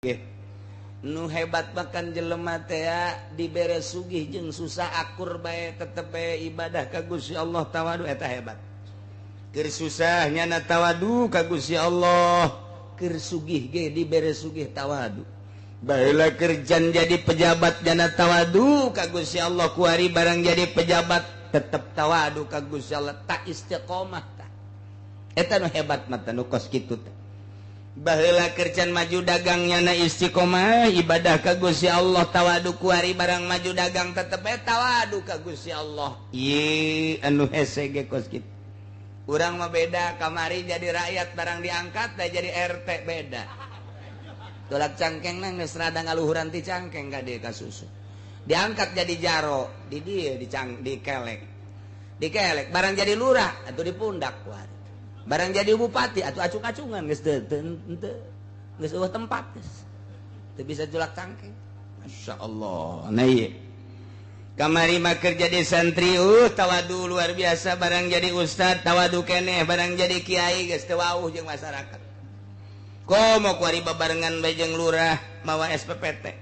Ge nu hebat bahkan jelema teh dibere sugih jeung susah akur bae, tetep bae ibadah ka Gusti Allah, tawadu, eta hebat. Keur susah nyana tawadu ka Gusti Allah, keur sugih ge dibere sugih tawadu. Baheula kerjaan jadi pejabat nyana tawadu ka Gusti Allah, kuari barang jadi pejabat tetep tawadu ka Gusti Allah, tak istiqomah tah. Eta nu hebat mah nu kos kitu teh. Baheula kerjaan maju dagangnya na istiqomah ibadah ka Gusti Allah, tawadu, kuari barang maju dagang tetep bae tawadu ka Gusti Allah. Ieu anu hese ge kos kitu. Urang mah beda, kamari jadi rakyat, barang diangkat teh jadi RT beda. Tolak cangkeng nang geus rada ngaluhuran ti cangkeng ka dieu ka susu. Diangkat jadi jaro di dieu dicang dikelek. Dikelek barang jadi lurah atuh di pundak kuari. Barang jadi bupati atau acung-acungan geus teu teu geus eueuh tempat, geus teu bisa julak cangkeng. Masya Allah. Nah, ieu kamari mah keur jadi santri tawadu luar biasa, barang jadi ustad tawadu keneh, barang jadi kiai geus teu wauh jeung masyarakat. Komo kuari babarengan bae jeung lurah mawa SPPT.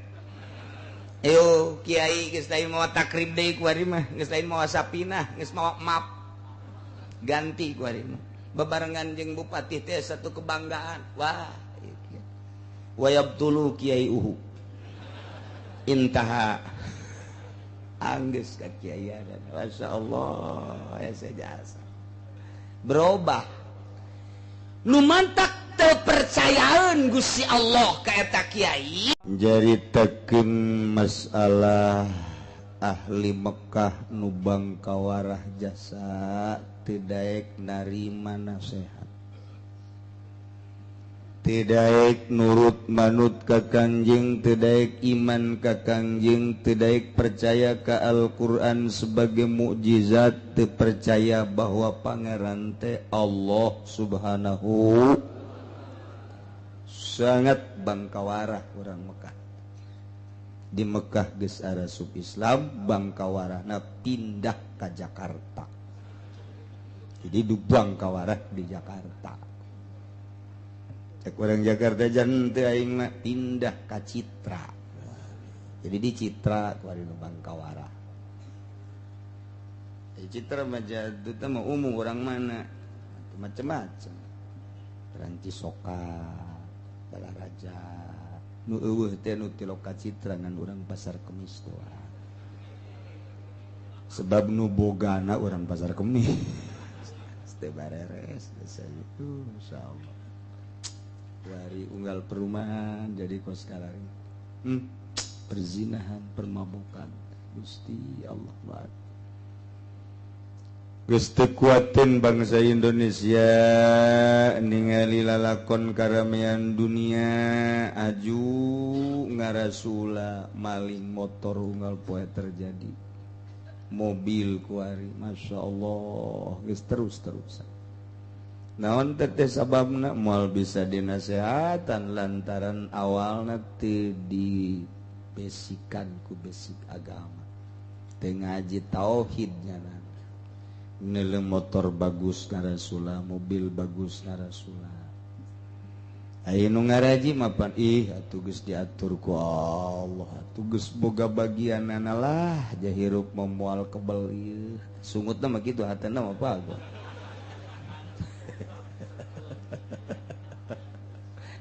Ayo kiai geus lain mawa takrib deui, kuari mah geus lain mawa sapinah, geus mawa map ganti kuari mah. Bebarengan jeung bupati teh satu kebanggaan. Wah, wayabtulu kiai uhu intaha anggeus ka kiai. Masya Allah ya, jasa berubah nu mantak terpercayaan Gusti Allah ka eta kiai. Jaritakeun masalah ahli Mekah nu bangkawarah jasa, teu daek narima nasehat, teu daek nurut manut ka Kangjeng, teu daek iman ka Kangjeng, teu daek percaya ka Al-Qur'an sebagai mukjizat, teu percaya bahwa Pangeran teh Allah Subhanahu. Sangat bangkawarah orang Mekah. Di Mekah geus arasup Islam, bangkawarahna pindah ke Jakarta. Jadi du bangkawarah di Jakarta. Cek orang Jakarta jan teu aing mah pindah ka Citra. Jadi di Citra kuari nu bangkawarah. Di Citra mah jatuh teh mah umum orang mana macam-macam. Orang Cisoka, Balaraja, nu eueuh teh nu ti Loka Citra ngan urang Pasar Kemis doang. Sebab nu bogana urang Pasar Kemis. Teu bareres desa itu, insyaallah. Dari unggal perumahan jadi kos sekarang. Perzinahan, permabukan. Gusti Allah maaf. Geus teu kuateun bangsa Indonesia ningali lalakon karamean dunia aju ngarasula, maling motor unggal poe terjadi, mobil kuari, Masya Allah, geus terus-terusan. Naon teh sababna? Moal bisa dinasehatan lantaran awalna teu dibesikan ku basic agama, teu ngaji tauhidnya. Nele motor bagus ngarasula, mobil bagus ngarasula. Aya nu ngaraji mapan, ih atuh geus diatur ku Allah, atuh geus boga bagianana lah, jahirup memual kebel ieu. Sungutna mah kitu, hatena mah pago.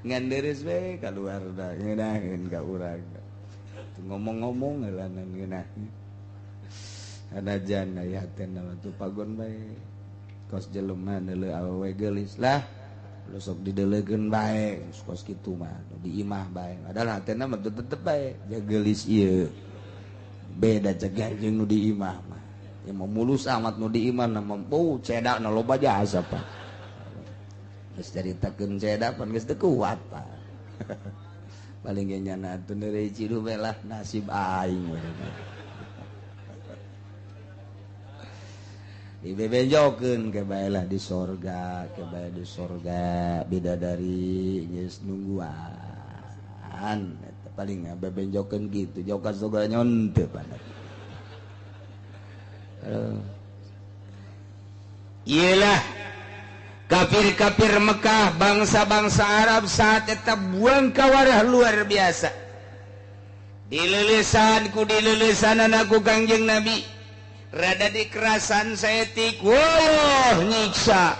Ngan deres we kaluar da ngeunaheun ka urang. Ngomong-ngomong heulanan ngeunaheun. Anajan aya hatena mah tuh pagon bae. Kos jelema neuleuh awewe geulis lah, lu sok dideleukeun bae, kos kitu mah di imah bae. Padahal hatena mah tetep bae ja geulis ieu. Beda cegah jeung nu di imah mah. Ya mau mulus amat nu di imah na mampu cedakna loba jasa, Pak. Geus caritakeun cedak pan geus teu kuat, Pak. Paling ge nyana atuh neureuy ciduh bae lah nasib aing. Dibebejokeun ke bae lah di sorga, ke bae di sorga bidadari geus nungguan. Eta paling bebenjokeun kitu jauh ka surga nyonte pada. Iyalah. Kafir-kafir Mekah, bangsa-bangsa Arab saat eta buang kawarah luar biasa. Dilelesan ku dilelesan ku Kangjeng Nabi. Rada dikerasan saeutik, wah nyiksa.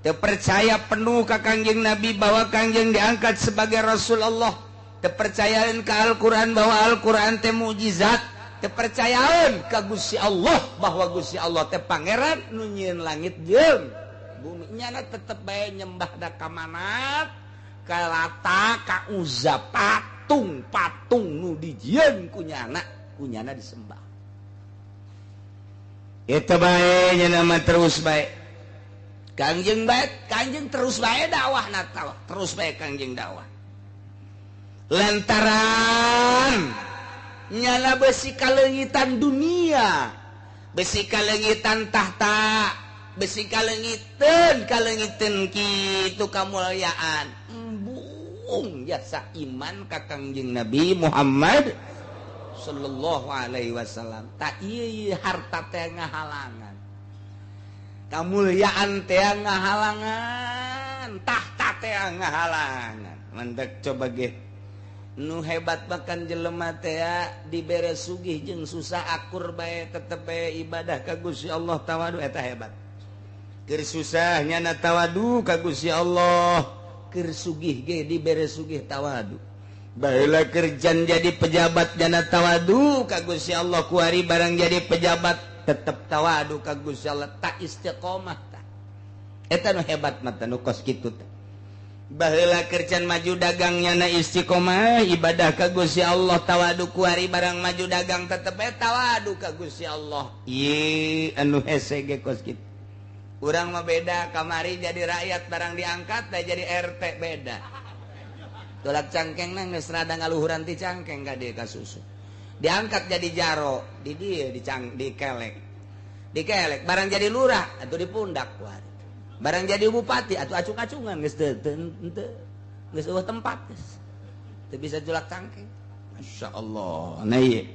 Teu percaya penuh ka Kangjeng Nabi bahwa Kangjeng diangkat sebagai Rasul Allah. Teu percayaan ka Al-Qur'an bahwa Al-Qur'an teh mukjizat. Teu percayaan ka Gusti Allah bahwa Gusti Allah teh pangeran nu nyieun langit jeung bumi. Nyana tetep bae nyembah da ka Manat, ka Lata, ka Uzza, patung-patung nu dijieun ku nyana, ku nyana disembah. Eta bae nyana mah terus bae. Kangjeng bae, Kangjeng terus bae dakwah natal, terus bae Kangjeng dakwah. Lantaran nyala besi kaleungitan dunia, besi kaleungitan tahta, besi kaleungitan kitu kamulyaan. Embung jasa iman ka Kangjeng Nabi Muhammad sallallahu alaihi wasallam. Tak ieu harta teh ngahalangan, kamulyaan teh ngahalangan, tahta teh ngahalangan. Mandek coba ge nu hebat bahkan jelema teh dibere sugih jeung susah akur bae tetep bae ibadah ka Gusti Allah tawadu, eta hebat. Keur susah nyana tawadu ka Gusti Allah, keur sugih ge dibere sugih tawadu. Baheula kerjan jadi pejabat nyana tawadu ka Gusti Allah, kuari barang jadi pejabat tetep tawadu ka Gusti Allah, tak istiqomah tah. Eta nu hebat mah nu kos kitu teh. Baheula kerjan maju dagangnya na istiqomah ibadah ka Gusti Allah tawadu, kuari barang maju dagang tetep bae tawadu ka Gusti Allah. Ieu anu hese ge kos kitu. Urang mah beda, kamari jadi rakyat barang diangkat da jadi RT beda. Tolak cangkeng nang geus rada ngaluhuran ti cangkeng ka dieu ka susu. Diangkat jadi jaro, di dieu dikelek. Dikelek barang jadi lurah atuh dipundak kuari. Barang jadi bupati atau acung-acungan geus teu geus eueuh tempat geus teu bisa julak cangkeng. Masya Allah. Nah ieu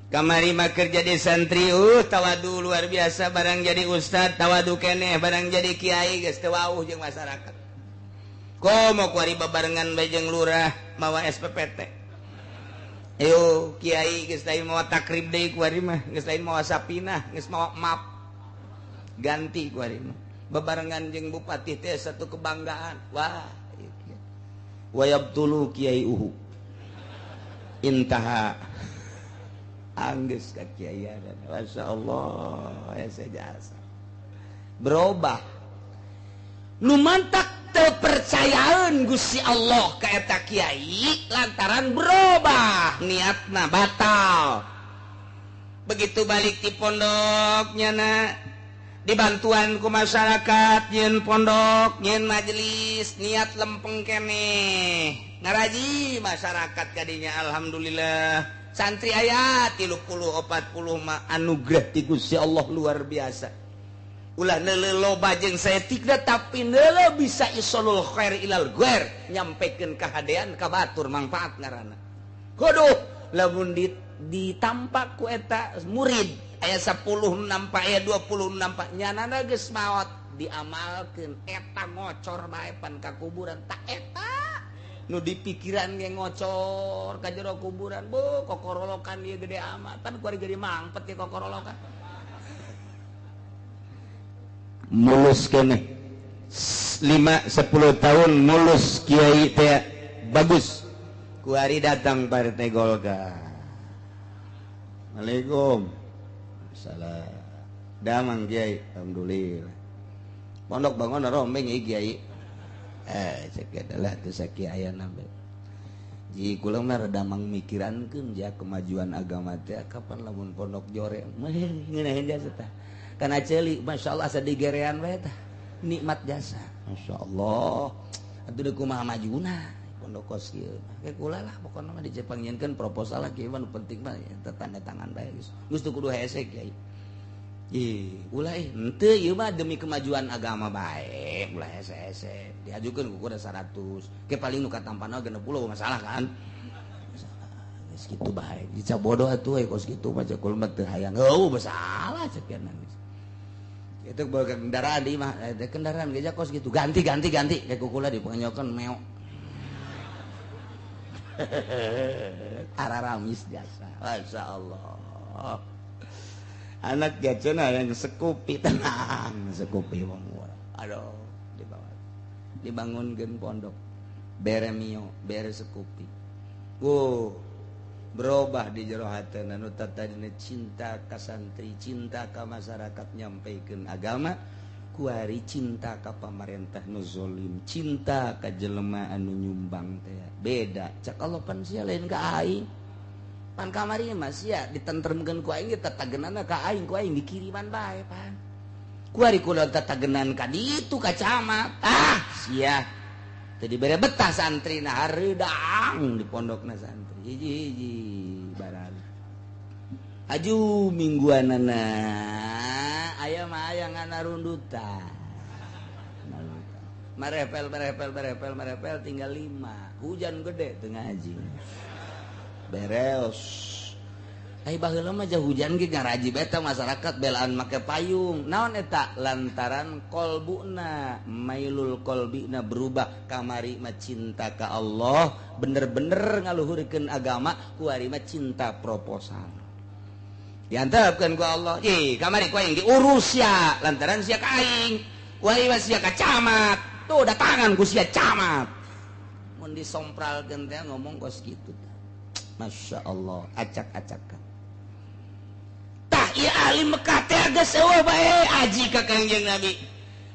kamari mah keur jadi santri tawadu luar biasa, barang jadi ustad tawadu keneh, barang jadi kiai geus teu wauh jeung masyarakat. Komo kuari babarengan bae jeung lurah mawa SPPT. Ayo kiai geus lain mawa takrib deui kuari mah, geus lain mawa sapinah, geus mawa map. Ganti kuari mah. Bebarengan jeung bupati teh satu kebanggaan. Wah, wayabtulu kiai uhu. Intaha anggeus ka kiaian. Masya Allah, hese jasa. Berubah. Nu mantak teu percayaan Gusti Allah ka eta kiai lantaran berubah niatna batal. Begitu balik di pondoknya na dibantuan ku masyarakat nyeun pondok, nyeun majelis, niat lempeng keneh ngaraji masyarakat kadinya. Alhamdulillah santri aya 30 40 mah anugerah ti Gusti Allah luar biasa. Ulah neuleuh loba jeung saeutik tapi neuleuh bisa isolul khair ilal ghair, nyampekeun kahadean ka batur mangfaat ngaranna. Kudu lamun ditampak ku eta murid aya 10 nampak aya 20 nampak nyanana geus maot diamalkeun eta ngocor bae pan ka kuburan. Tak eta nu dipikiran ge ngocor ka jero kuburan, bu kokorolokan ieu gede amat pan kuari gede mangpet ieu kokorolokan. Mulus keneh 5 10 tahun mulus kiai teh bagus, kuari datang partai Golkar. Assalamualaikum. Salah. Damang kiai, alhamdulillah. Pondok bangun rombeng ieu kiai. Cek adalah teu sakiayana bae. Ji kula mah rada mangmikirankeun ja kemajuan agama teh kapan lamun pondok jore mah ngeunaheun jasa tah. Kana ceuli masyaallah asa digerean bae tah. Nikmat jasa. Masyaallah. Atuh deui kumaha majuna pondok kos kieu. Ke kula lah pokona mah dicepangieunkeun proposal lah kieu mah nu penting mah tanda tangan bae geus. Geus teu kudu hese kiai. Ih, ulah henteu ieu mah demi kemajuan agama bae, ulah hese-hese. Diajukeun ku kuda 100. Ke paling nu katampana 60 masalah kan. Masalah. Geus kitu bae. Dicabodoh atuh kos kitu mah cek kula mah teu hayang. Heuh, masalah cek geus. Itu bawa kendaraan di imah, kendaraan geja kos gitu. Ganti ganti ganti kayak kukula di pengenyokan meok. Araramis jasa. Masya Allah. Anak gacona yang sekupi tenang, sekupi wong. Aduh, dibawa. Dibangunkeun pondok. Bere mio, bere sekupi. Wow, berubah di jero hatena nu tadina cinta ka santri, cinta ka masyarakat nyampaikeun agama, kuari cinta ka pamarentah nu zolim, cinta ka jelema anu nyumbang teh. Beda, cak Allah pan sia lain ka aing. Pan kamari mah sia ditentremkeun ku aing tatagenana ka aing, ku aing dikiriman bae pan. Kuari kula tatagenan ka ditu ka camat. Ah, sia. Teu dibere betah santri na hareudang di pondokna santri. Hiji-hiji barang. Aju mingguanana aya mah aya ngana rundutan. Marepel marepel marepel marepel tinggal 5. Hujan gede teu ngaji. Beres. Ai baheula mah jauh hujan ge ngaraji beta masyarakat belaan make payung. Naon eta? Lantaran kolbuna, mailul kolbina berubah kamari mah cinta ka Allah, bener-bener ngaluhurkeun agama, kuari mah cinta proposal. Diantepkeun ku Allah, "Ih, kamari ku aing diurus sia, lantaran sia ka aing. Kuari mah sia ka camat. Tuh datangan ku sia camat." Mun disompralkeun teh ngomong kos kitu. Masya Allah, acak-acakan. Tah ieu ahli Mekah teh geus eueuh bae aji ka Kangjeng Nabi.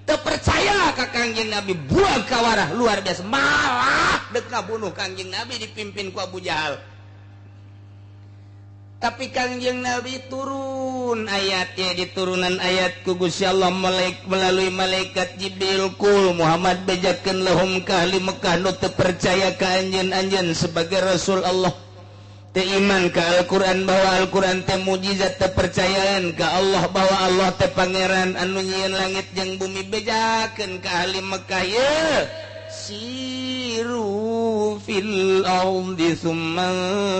Teu percaya ka Kangjeng Nabi, buang kawarah luar biasa. Malah dek ngabunuh Kangjeng Nabi dipimpin ku Abu Jahal. Tapi Kangjeng Nabi turun ayatnya, diturunan ayat ku Gusti Allah melalui malaikat Jibril, kul Muhammad bejakeun lahum ka ahli Mekah nu teu percaya ka anjeun-anjeun sebagai Rasul Allah. Teu iman ka Al-Quran bahwa Al-Quran teh mujizat, teu percayaan ka Allah bahwa Allah teh pangeran anu nyieun langit jeung bumi, bejakeun ka ahli Mekah ye siru fil ardi summa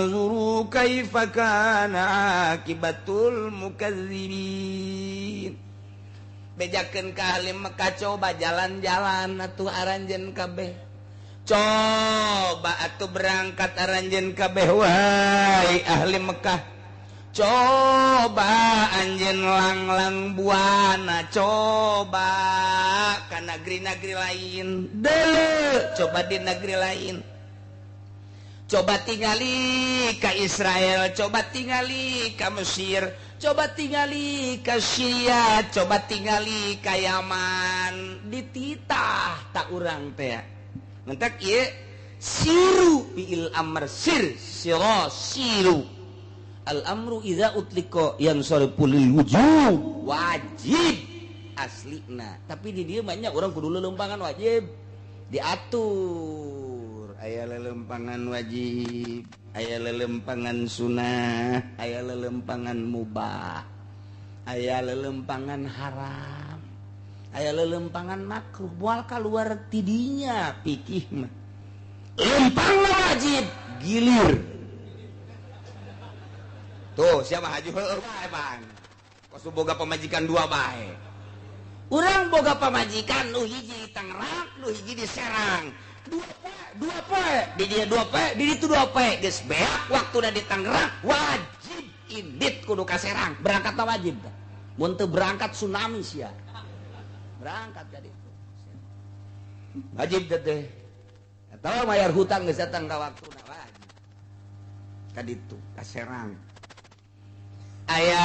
zuru kaifa kana akibatul mukadzibin. Bejakeun ka ahli Mekah coba jalan-jalan atuh aranjeun kabeh. Coba atuh berangkat aranjeun kabeh wahai ahli Mekah. Coba anjeun langlang buana, coba ka negeri-negeri lain. Deuleu, coba di negeri lain. Coba tingali ka Israel, coba tingali ka Mesir, coba tingali ka Syria, coba tingali ka Yaman. Dititah tak urang teh. Mentak ieu siru fiil amr sir sira siru. Al amru idza utlika yansarifu lil wujub, wajib aslina. Tapi di dieu banyak orang kudu lelempangan wajib diatur. Aya lelempangan wajib, aya lelempangan sunah, aya lelempangan mubah, aya lelempangan haram, aya lelempangan makruh. Moal kaluar tidinya pikih mah. Lempang wajib gilir. Tuh siapa haji heueuh bae bang. Kos boga pamajikan dua bae. Urang boga pamajikan nu hiji di Tangerang, nu hiji di Serang. Dua poe, di dia dua poe, di ditu dua poe. Geus beak waktuna di Tangerang, wajib indit kudu ka Serang. Berangkat wajib tah. Mun teu berangkat tsunami sia. Berangkat ka ditu. Wajib teh. Atawa bayar hutang geus datang ka waktuna wajib. Ka ditu, ka Serang. Aya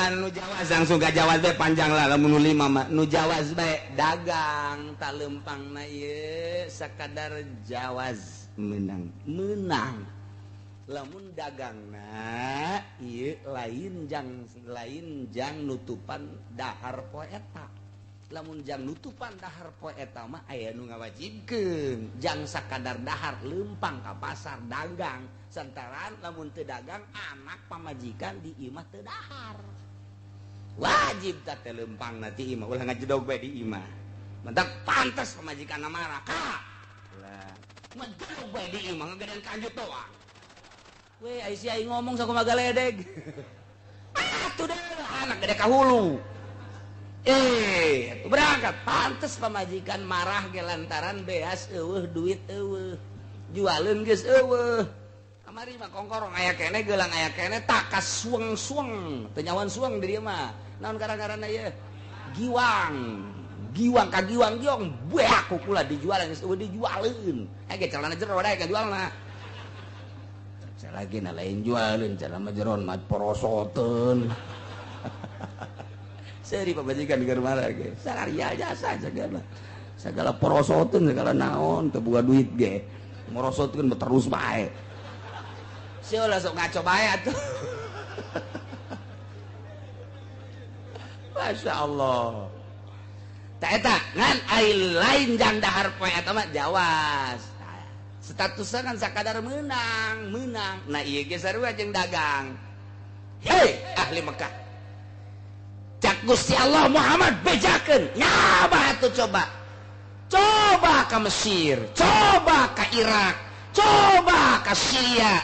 anu jawaz langsung ka jawaz bae panjang lah lamun nu lima mah. Nu jawaz bae dagang tak lempangna ieu sakadar jawaz menang. Menang. Lamun dagangna ieu lain jang nutupan dahar poe eta. Lamun jang nutupan dahar poe eta mah aya nu ngawajibkeun jang sakadar dahar lempang ka pasar dagang. Santaran lamun teu dagang anak pamajikan di imah teu dahar. Wajib teh lempang ti imah ulah ngajedog bae di imah. Mentak pantes pamajikan marah ka. Lah, ngajedog bae di imah ngagedean kanjut doang. Weh, ai sia ngomong sakumaha galedeg. Ah, tuh deh Celana gede ka hulu. Berangkat pantes pamajikan marah ge lantaran beas eueuh duit eueuh. Jualeun geus eueuh. Kamari mah kongkorong aya keneh geulang aya keneh takas sueng-sueng, teu nyawan sueng di dieu mah. Naon gara-garana ieu? Giwang. Giwang ka giwang giong beak kukula dijualan geus eueuh dijualeun. Ge celana jero dae ka jualna. Lagi na lain jualin celana jeron mah porosoteun. Seri pamajikan keur marah ge. Salaria jasa segala. Segala porosoteun segala naon teu boga duit ge. Morosotkeun terus bae. Sia ulah sok ngaco bae atuh. Masya Allah. Ta eta ngan ai lain jang dahar poe eta mah jawas. Statusnya kan sakadar menang, menang. Nah ieu ge sarua jeung dagang. Hei ahli Mekah. Cak Gusti Allah Muhammad bejakeun. Nyaba atuh coba. Coba ke Mesir, coba ke Irak, coba ke Syria,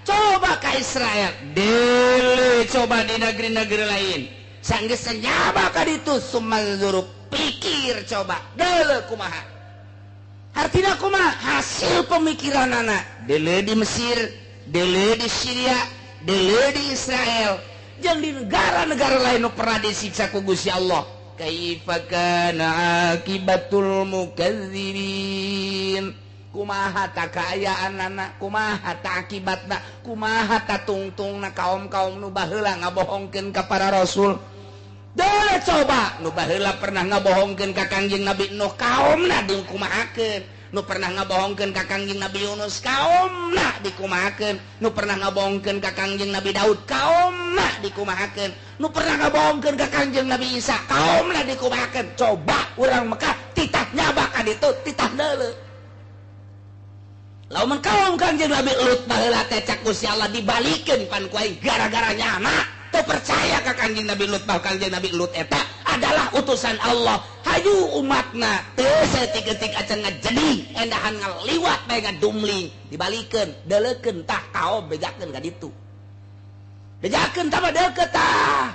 coba ke Israel. Dele coba di negeri-negeri lain. Sanggeus nyaba ka ditu sumanzuru pikir coba. Dele kumaha. Artinya kumaha hasil pemikiran anak dele di Mesir, dele di Syria, dele di Israel, jeung di negara-negara lain nu pernah disiksa ku Gusti Allah. Kaifa kana akibatul mukadzibin? Kumaha ta kaayaan anak, kumaha ta akibatna, kumaha ta tungtungna kaum-kaum nu baheula ngabohongkeun ka para rasul. Dele coba nu baheula pernah ngabohongkeun ka Kangjeng Nabi Nuh kaumna dikumahakeun, nu pernah ngabohongkeun ka Kangjeng Nabi Yunus kaumna dikumahakeun, nu pernah ngabohongkeun ka Kangjeng Nabi Daud kaumna dikumahakeun, nu pernah ngabohongkeun ka Kangjeng Nabi Isa kaumna dikumahakeun. Coba urang Mekah titah nyaba ka ditu titah deuleu. Lamun kaum Kangjeng Nabi Lut baheula teh cak Gusti Allah dibalikeun pan ku aing gara-gara nyana teu percaya ka Kangjeng Nabi Lut bahwa Kangjeng Nabi Lut eta adalah utusan Allah. Hayu umatna teu saeutik-eutik acan ngajedi endahan ngaliwat bae ngadumling dibalikeun deuleukeun tah kaom bejakeun ka ditu. Bejakeun tah mah deukeut tah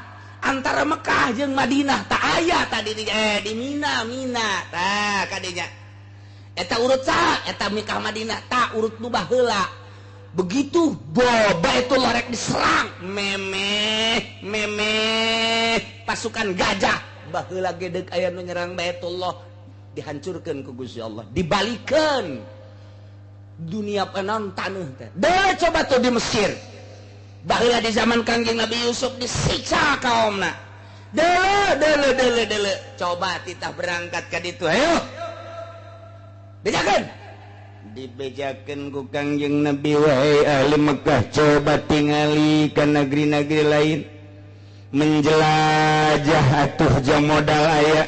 antara Mekah jeung Madinah tah aya tadi di Mina Mina tah kadinya. Eta urut saha eta Mekah Madinah tah urut nu baheula. Begitu boba itu lorek diserang memeh memeh pasukan gajah baheula gedeg aya nu nyerang Baitullah dihancurkeun ku Gusti Allah dibalikeun dunia penon taneuh teh. Deuh coba tuh di Mesir baheula di zaman Kangjeng Nabi Yusuf disiksa kaumna. Deuleu deuleu deuleu deuleu coba titah berangkat ka ditu ayo bejakeun dibejakeun ku Kangjeng Nabi wahai ahli Mekah coba tingali ka negeri-negeri lain menjelajah atuh jang modal aya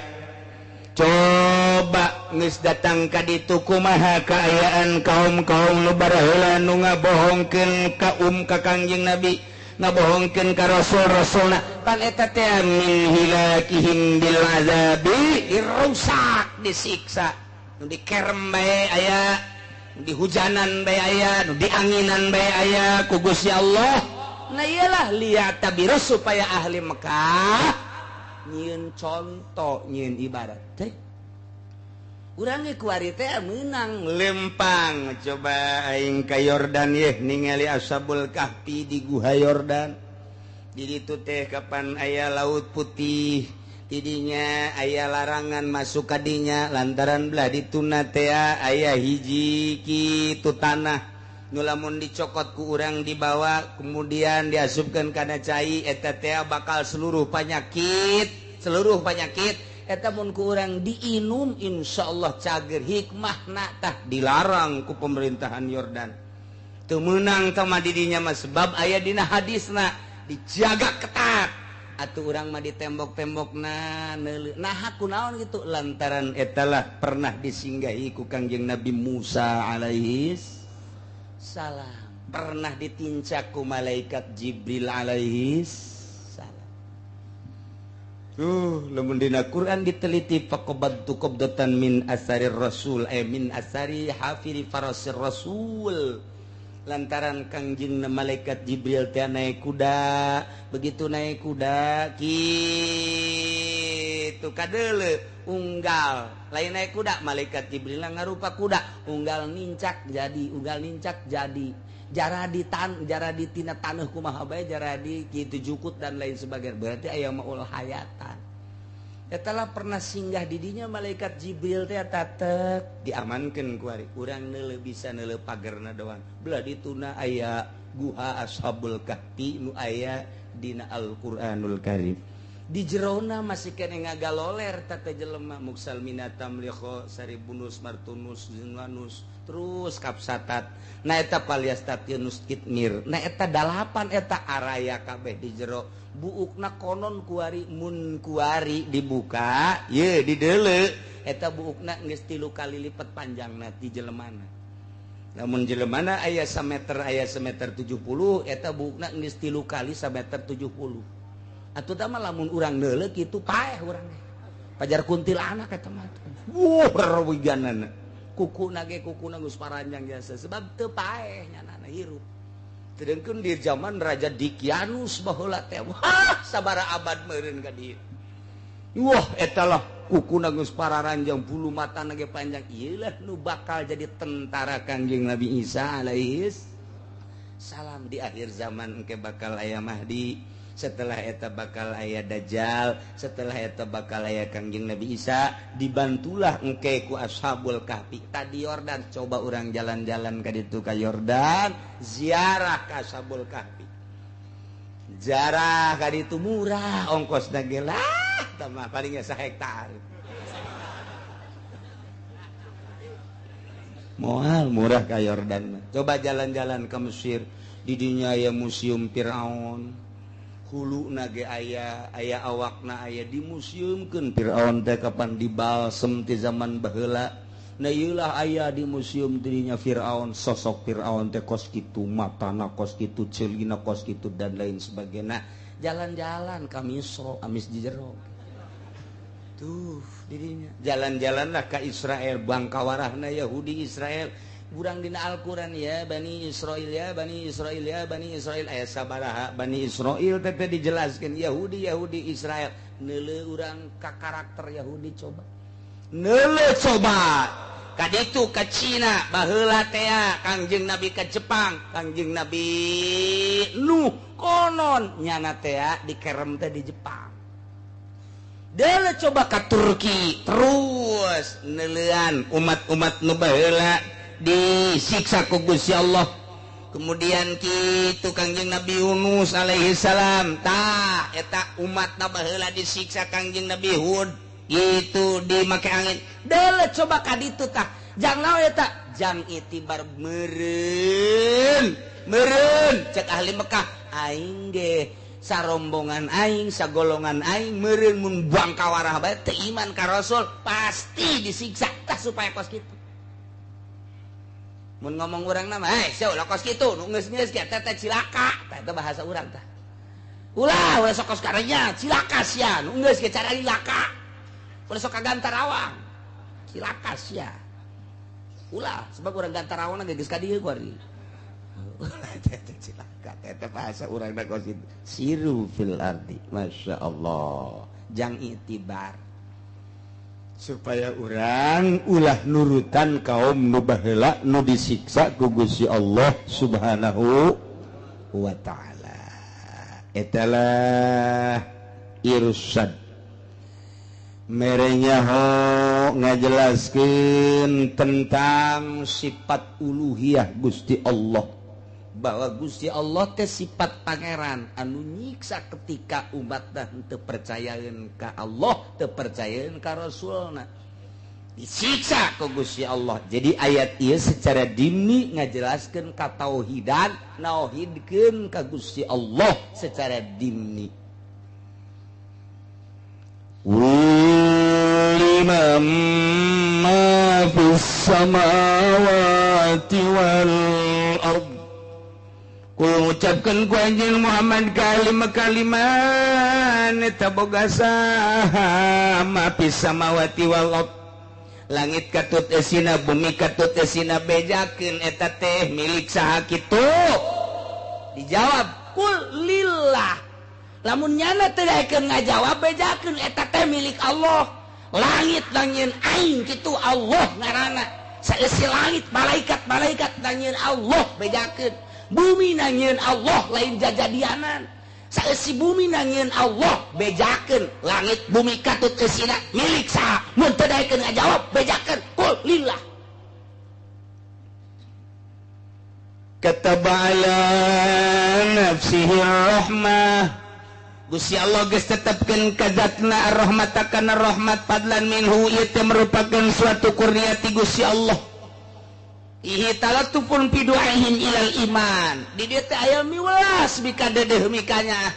coba geus datang ka ditu kumaha kaayaan kaum-kaum nu baheula nu ngabohongkeun ka ka Kangjeng Nabi ngabohongkeun ka rasul-rasulna pan eta teh min hilakihim bil azabi dirusak disiksa nu dikerem bae aya, nu dihujanan bae aya, nu dianginan bae aya ku Gusti Allah. Nah iyalah lihat tabiru supaya ahli Mekah nyieun contoh nyieun ibarat teh. Urang ge kuari teh meunang lempang coba aing ka Yordan yeh ningali Ashabul Kahfi di Guha Yordan. Di ditu teh kapan aya Laut Putih tidinya aya larangan masuk kadinya lantaran belah dituna teh aya hiji kitu tanah nu lamun dicokot ku urang dibawa kemudian diasupkeun kana cai eta teh bakal seluruh penyakit eta mun ku urang diinum insyaallah cager hikmahna tah dilarang ku pemerintahan Yordan teu meunang tah mah didinya mah sebab aya dina hadisna dijaga ketat. Atuh urang mah di tembok-tembok na nah kunaon gitu lantaran etalah pernah disinggahi ku Kangjeng Nabi Musa alaihi salam, pernah ditincak ku malaikat Jibril alaihi salam. Lamun dina Quran diteliti faqabadtu qabdatan min asarir rasul min asari hafiri farasir rasul. Lantaran Kangjeng malaikat Jibril teh naik kuda, begitu naik kuda kitu kadeuleu unggal, lain naik kuda malaikat Jibril ngarupa kuda, unggal nincak jadi, unggal nincak jadi. Jara di tan, jara di tina taneuh kumaha bae jara di kitu jukut dan lain sebagainya. Berarti aya maul hayatan. Eta pernah singgah didinya malaikat Jibril teh tatek diamankeun ku ari urang neuleuh bisa neuleuh pagerna doang. Belah dituna aya guha Ashabul Kahfi nu aya dina Al-Qur'anul Karim. Di jerona masih keneh ngagaloler teh jelema muksalmina tamliho saribunus martunus zinwanus terus kapsatat. Na eta paliastatinus kitmir. Na eta dalapan eta araya kabeh di jero. Buukna konon kuari mun kuari dibuka ye dideuleu eta buukna geus 3 kali lipat panjangna ti jelemana. Lamun jelemana aya sameter aya semeter 70 eta buukna geus 3 kali sameter 70. Atuh tah mah lamun urang neuleuh kitu paeh urang ge. Pajar kuntilanak eta mah. Wuh rewiganana. Kukuna ge kukuna geus paranjang jasa sebab teu paeh nyanana hirup. Sedangkan di zaman Raja Dikianus baheula teh wah sabara abad meureun ka dieu. Wah eta lah kukuna geus pararanjang bulu matana ge panjang. Ieu lah nu bakal jadi tentara Kangjeng Nabi Isa alaihis salam di akhir zaman engke bakal aya Mahdi. Setelah eta bakal aya Dajjal, setelah eta bakal aya Kangjeng Nabi Isa, dibantulah engke ku Ashabul Kahfi. Tadi Yordan coba urang jalan-jalan ka ditu ka Yordan, ziarah ka Ashabul Kahfi. Ziarah ka ditu murah ongkosna ge lah, tah mah paling ge sahektar. Moal murah ka Yordan. Coba jalan-jalan ke Mesir, di dinya aya Museum Firaun. Hulu nage aya, aya awakna aya dimuseumkeun Firaun teh kapan dibalsem ti zaman baheula. Nah ieu lah aya di museum dirinya Firaun, sosok Firaun teh kos kitu, matana kos kitu, ceulina kos kitu dan lain sebagainya. Jalan-jalan ka Misro, amis di jero. Tuh dirinya. Jalan-jalanlah ka Israel, bangkawarahna Yahudi Israel. Urang dina Al-Qur'an ya Bani Israil ya Bani Israil ya Bani Israil aya sabaraha Bani Israil teh dijelaskeun Yahudi Yahudi Israel neuleuh urang ka karakter Yahudi coba neuleuh coba ka ditu ka Cina baheula teh Kangjeng Nabi ka Jepang Kangjeng Nabi Nuh konon nyana teh dikerem teh di Jepang. Deuleuh coba ka Turki terus neuleuan umat-umat nu baheula disiksa ku Gusti Allah. Kemudian kitu Kangjeng Nabi Yunus alaihi salam tah eta umatna baheula disiksa Kangjeng Nabi Hud gitu dimake angin. Deuleuh coba ka ditu tah jang naon eta jang itibar meureun meureun cek ahli Mekah aing ge sarombongan aing sagolongan aing meureun mun bangkawarah bae teu iman ka Rasul pasti disiksa tah supaya kos kitu. Mun ngomong urang nama, eh, sia ulah kos kitu, nu geus-geus ge teh cilaka, tah eta bahasa urang tah. Ulah, ulah sok kos karenya, cilaka sia, nu geus ge cara cilaka. Ulah sok ka Gantarawang. Cilaka sia. Ulah, sebab urang Gantarawang ge geus ka dieu ku ari. Ulah teh cilaka, teh bahasa urang da kos kitu. Siru fil ardi, Masya Allah. Jang itibar. Supaya urang ulah nurutan kaum nu baheula nu disiksa ku Gusti Allah Subhanahu wa ta'ala. Etalah irsad merenya ho ngajelaskeun tentang sifat uluhiyah Gusti Allah, bahwa Gusti Allah teh sifat pangeran anu nyiksa ketika umatna teu percayaeun ka Allah, teu percayaeun ka Rasulna, disiksa ku Gusti Allah. Jadi ayat ieu secara dimni ngajelaskeun ka tauhidan, nauhidkeun ka Gusti Allah secara dimni. Liman ma fis samawati wal ard. Kul ngucapkeun ku anjeun Muhammad kalima-kaliman eta boga saha ma fis samawati wal ard. Langit katut esina, bumi katut esina, bejakeun eta teh milik saha kitu? Dijawab kul lillah. Lamun nyana teu daekeun ngajawab bejakeun eta teh milik Allah. Langit nangieun aing kitu Allah ngaranna. Saeusi langit malaikat-malaikat nangieun Allah bejakeun. Bumi nangieun Allah lain jajadianan. Saeusi bumi nangieun Allah bejakeun. Langit bumi katut eusina milik saha? Mun teu daekeun ngajawab bejakeun kul lillah. Kataba ala nafsihi rahmah. Gusti Allah geus tetepkeun ka zatna ar-rahmat kana rahmat fadlan minhu ieu teh merupakan suatu kurnia ti Gusti Allah. Ihi talatufun fi du'aihim ilal iman. Di dieu teh aya miwelas bikadedeuh mikanya.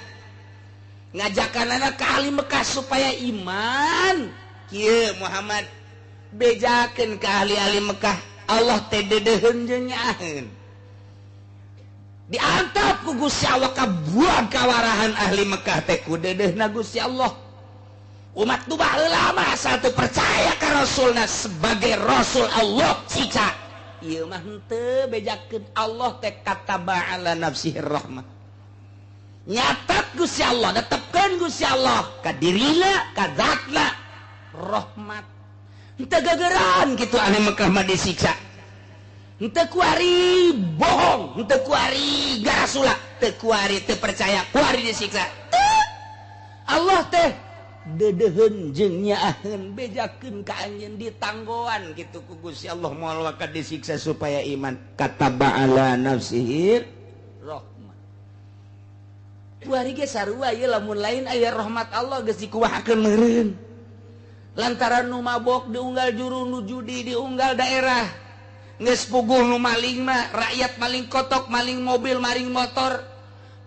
Ngajakanana ka ahli Mekah supaya iman. Kieu Muhammad bejakeun ka ahli-ahli Mekah Allah teh dedeuheun jeung nyaaheun. Diantap ku Gusti Allah kabuang kawarahan ahli Mekah teh ku dedeuhna Gusti Allah. Umat nu baheula mah asal teu percaya ka Rasulna sebagai Rasul Allah siksa. Ieu mah henteu bejakeun Allah teh kataba ala nafsihi rahmah. Nyatat Gusti Allah, netepkeun Gusti Allah ka dirina, ka zatna rahmat. Henteu gegeran kitu ahli Mekah mah disiksa. Henteu kuari bohong, henteu kuari garasula, teu kuari teu percaya, kuari disiksa. Allah teh dedeuheun jeung nyaaheun bejakeun ka anjeun ditanggoan kitu ku Gusti Allah moal waka disiksa supaya iman. Kataba ala nafsihi rahmat. Kuari ge sarua ieu lamun lain aya rahmat Allah geus dikuahakeun meureun. Lantaran nu mabok diunggal juru, nu judi diunggal daerah. Geus puguh nu maling mah, rakyat maling kotok, maling mobil, maling motor.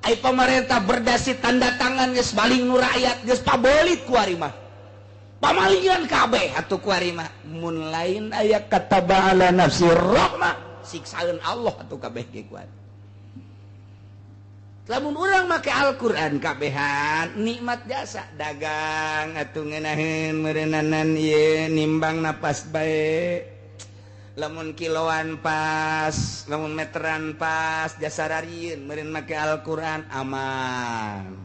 Ai pemerintah berdasi tanda tangan geus maling nu rakyat, geus pabelit ku ari mah. Pamalingan kabeh atuh ku ari mah. Mun lain aya kataba ala nafsi rahmah, siksaeun Allah atuh kabeh ge ku ari. Lamun urang make Al-Qur'an kabehan nikmat jasa dagang atuh ngeunaheun meureunnanan ieu nimbang napas bae. Lamun kiloan pas, lamun meteran pas, jasa rarieun meureun make Al-Qur'an aman.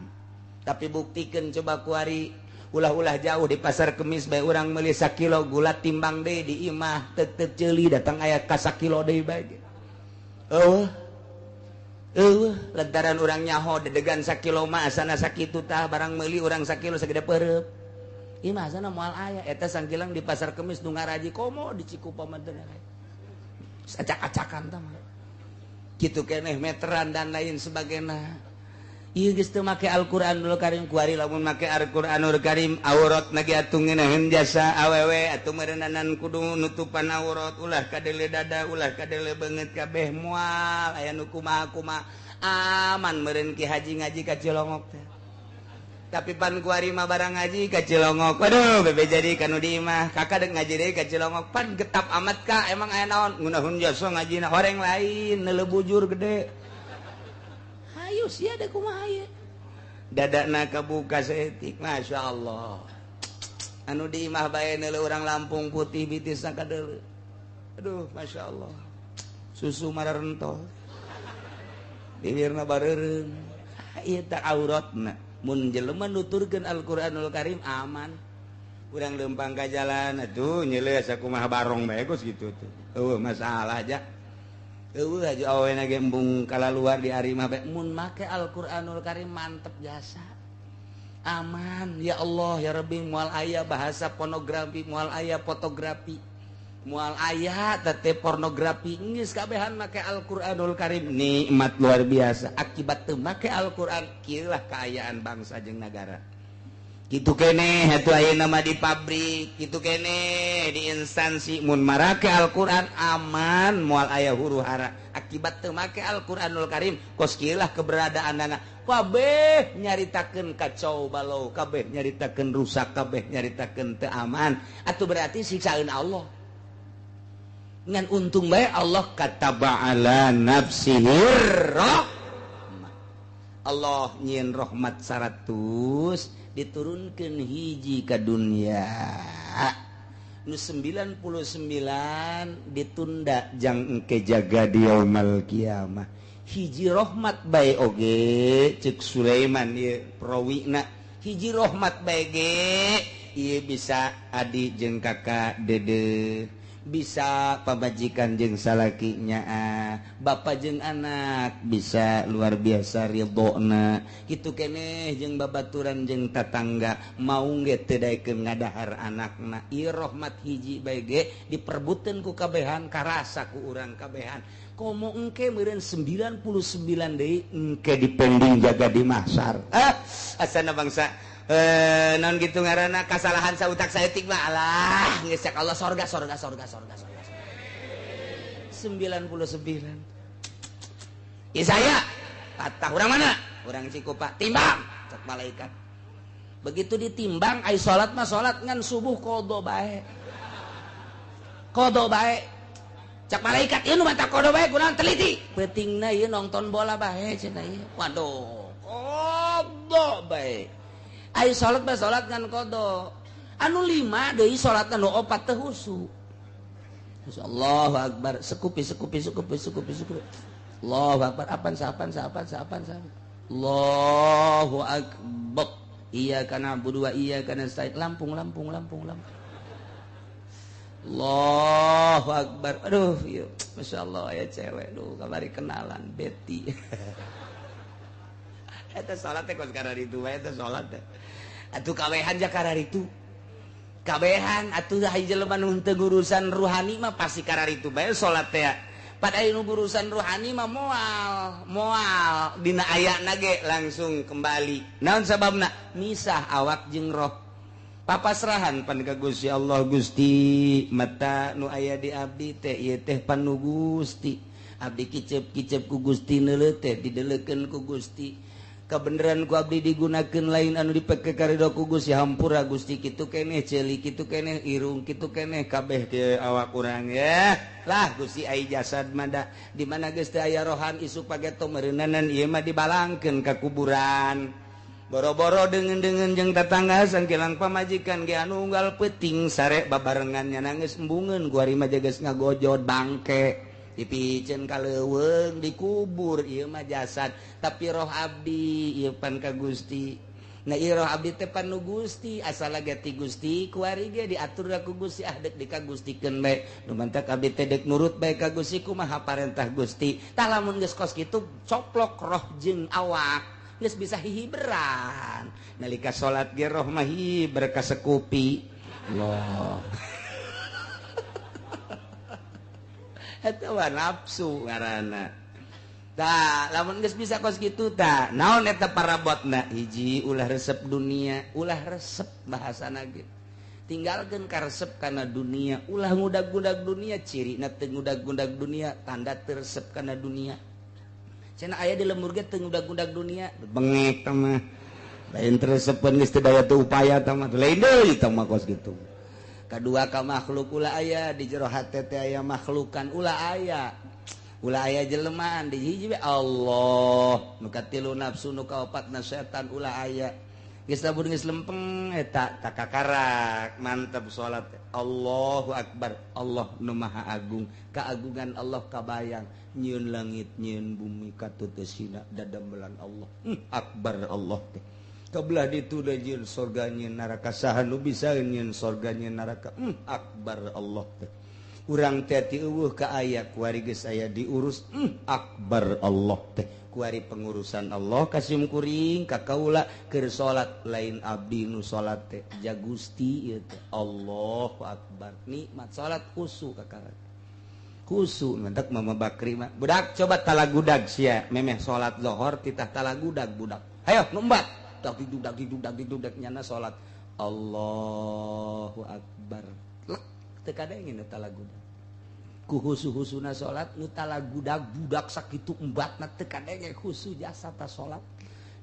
Tapi buktikeun coba kuari ulah-ulah jauh di pasar Kemis bae urang meuli sakilo gula timbang deui di imah teu ceuli datang aya ka sakilo deui bae. Eueuh. Eueuh, lantaran urang nyaho dedegan sakilo mah asana sakitu tah barang meuli urang sakilo sagede peureub. Imah asana moal aya eta sangkilang di pasar Kemis nu ngaraji komo di Cikupa mah teu ngaraji. Acak-acakan tah mah. Kitu keneh meteran dan lain sebagainya. Ieu geus teu make Al-Qur'anul Karim kuari lamun make Al-Qur'anul Karim aurat lagi atuh ngeunaheun jasa awewe atuh meureunanan kudu nutupan aurat ulah kadele dada ulah kadele beungeut kabeh moal aya nu kumaha-kumaha aman meureun Ki Haji ngaji ka Cilongok teh. Tapi pan kuari mah barang ngaji ka Cilongok. Waduh bebe jadi kanu di imah kakak dek ngaji deui ka Cilongok pan getap amat ka emang aya naon ngeunaheun jasa ngajina horeng lain neuleuh bujur gede. Ayo sia da kumaha ieu dadana kabuka saeutik masyaallah. Anu di imah bae neuleuh urang Lampung putih bitisna kadeuleu. Aduh masyaallah. Susu mararento. Bibirna bareureun. Ieu teh auratna. Mun jelema nuturkeun Al-Qur'anul Karim aman. Urang leumpang ka jalan atuh nyeuleuh sakumaha barong bae geus kitu tuh. Eueuh masalah aja. Eueuh aja awena ge embung kalaluar di ari mah bae mun make Al-Qur'anul Karim mantep jasa. Aman ya Allah ya Rabbi moal aya bahasa pornografi, moal aya fotografi, moal aya teh pornografi geus kabehan make Al-Qur'anul Karim nikmat luar biasa. Akibat teu make Al-Qur'an kieu lah kaayaan bangsa jeung nagara. Kitu keneh atuh ayeuna mah di pabrik, kitu keneh di instansi mun marake Al-Qur'an aman moal aya huru-hara. Akibat teu make Al-Qur'anul Karim kos kieu lah keberadaanana. Kabeh nyaritakeun kacau balau, kabeh nyaritakeun rusak, kabeh nyaritakeun teu aman. Atuh berarti siksaeun Allah. Ngan untung bae Allah kataba ala nafsihi rahmah. Allah nyieun rahmat 100 diturunkan hiji ke dunia. Nu 99 ditunda jang engke jaga di yaumul kiamah. Hiji rahmat bae oge cek Sulaiman ieu prawina. Hiji rahmat bae ge ieu bisa adi jeung kakak dede, bisa pamajikan jeung salakinya, bapak jeung anak bisa luar biasa ridhona kitu keneh jeung babaturan jeung tatangga mau ge teu daekeun ngadahar anakna. Ieu rahmat hiji bae ge diperbuteun ku kabehan karasa ku urang kabehan. Komo engke meureun 99 deui engke dipending jaga di mahsar. Asana bangsa non gitu ngaranna kasalahan sautak saeutik mah alah geus cak Allah sorga sorga sorga sorga sorga 99. Isaya patah urang mana? Urang Cikupa timbang cak malaikat. Begitu ditimbang ai salat mah salat ngan subuh qada bae. Qada bae. Cak malaikat ieu nu mata qada bae kunaon teliti. Peutingna ieu nonton bola bae cenah ieu. Waduh, qada bae. Ayo salat mah salat ngan qada. Anu 5 deui salatna nu 4 teu husu. Allahu akbar, sekupi sekupi sekupi sekupi sekupi. Allahu akbar, apan sapan sapan sapan sapan. Allahu akbar. Iyyaka na'budu wa iyyaka nasta'in. Lampung lampung lampung lampung. Allahu akbar. Aduh, ieu masyaallah aya cewek duh kamari kenalan Betty. Eta salat teh kos kararitu bae eta salat teh. Atuh kabehan ja kararitu. Kabehan atuh hiji jelema nu teu ngurusan ruhani mah pasti kararitu bae salat teh. Pada aya nu urusan ruhani mah moal, moal dina ayana ge langsung kembali. Naon sababna? Misah awak jeung roh. Papasrahan pan ka Gusti Allah. Gusti mata nu aya di abdi teh ieu teh pan nu Gusti. Abdi kicep-kicep ku Gusti neuleuh teh dideleukeun ku Gusti. Kebenaran ku abdi digunakan lain anu dipake karido ku Gusti hampura Gusti kitu keneh ceuli kitu keneh irung kitu keneh kabeh ke awak urang ya lah Gusti ai jasad mah di mana geus teu aya rohan isuk pageto meureunanan ieu mah dibalangkeun ka kuburan boro-boro deungeun-deungeun jeung tatangga sangkilang pamajikan ge anu unggal peuting sare babarengan nya nangis embungeun ku ari mah geus ngagojod bangke dipiceun ka leuweung dikubur ieu mah jasad tapi roh abdi ieu pan ka Gusti. Nah ieu roh abdi teh pan nu Gusti asal ge ti Gusti kuari ge diatur ku Gusti ah deuk dikagustikeun bae nu mantak abdi teh deuk nurut bae ka Gusti kumaha parentah Gusti. Tah lamun geus kos kitu coplok roh jeung awak geus bisa hihiberan nalika salat ge roh mah hiber ka sekupi Allah. Eta mah nafsu ngaranna. Tah, lamun geus bisa kos kitu tah, naon eta parabotna? Hiji ulah resep dunia, ulah resep bahasana ge. Tinggalkeun karesep kana dunia, ulah ngudag-ngudag dunia, cirina teu ngudag-ngudag dunia, tanda teu resep kana dunia. Cenah aya di lembur ge teu ngudag-ngudag dunia, bengek tah mah. Lain teu resepeun geus teu daya teu upaya tah mah, lain deui tah mah kos kitu. Kedua ka makhluk ulah aya di jero hate teh aya makhlukan ulah aya jelemaan di hiji Allah nu katilu nafsu nu kaopatna setan ulah aya geus lamun geus lempeng eta takakarak mantep salat Allahu akbar Allah nu maha agung keagungan Allah kabayang nyieun langit nyieun bumi katuteusina dadamelan Allah akbar Allah teh kebelah ditu da nyieun sorga nyieun neraka saha nu bisa nyieun sorga nyieun neraka akbar Allah teh urang teh ti eueuh ka aya kuari geus aya diurus akbar Allah teh kuari pengurusan Allah kasim kuring ka kaula keur salat lain abdi nu salat teh ja Gusti ieu teh Allahu akbar nikmat salat khusu kakara khusu mantak Mama Bakri mah budak coba talagudag sia memeh salat zuhur titah talagudag budak hayo numbat dak diduk dak diduk nyana salat Allahu akbar lek teu kadengin nu talagudag ku husu-husuna salat nu talagudag budak sakitu embatna teu kadenge khusu jasa ta salat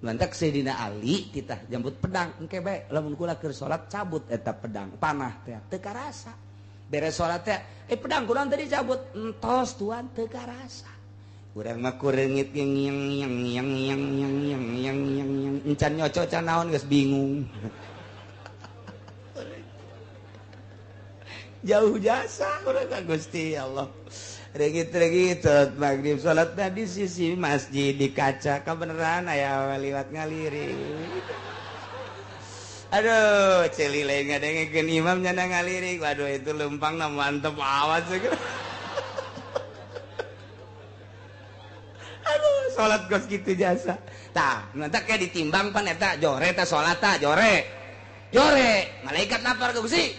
lantak Sayyidina Ali titah jambut pedang engke bae lamun kula keur salat cabut eta pedang panah teh teu karasa beres salat teh pedang kurang tadi cabut entos tuan teu karasa urang mah kureungit yang yang yang yang yang yang yang yang yang yang encan nyoco can naon geus bingung. Jauh jasa urang ka Gusti Allah. Regit-regit salat maghrib, salat di sisi masjid di kaca kabeneran aya liwat ngalirik. Aduh, ceuli lain ngadengekeun imam nyana ngalirik. Waduh, itu lempangna mantep awas. Aduh, salat gos kitu jasa. Tah, nanti kayak ditimbang pan eta jore ta salat ta jore. Jore, malaikat lapar ke Gusti.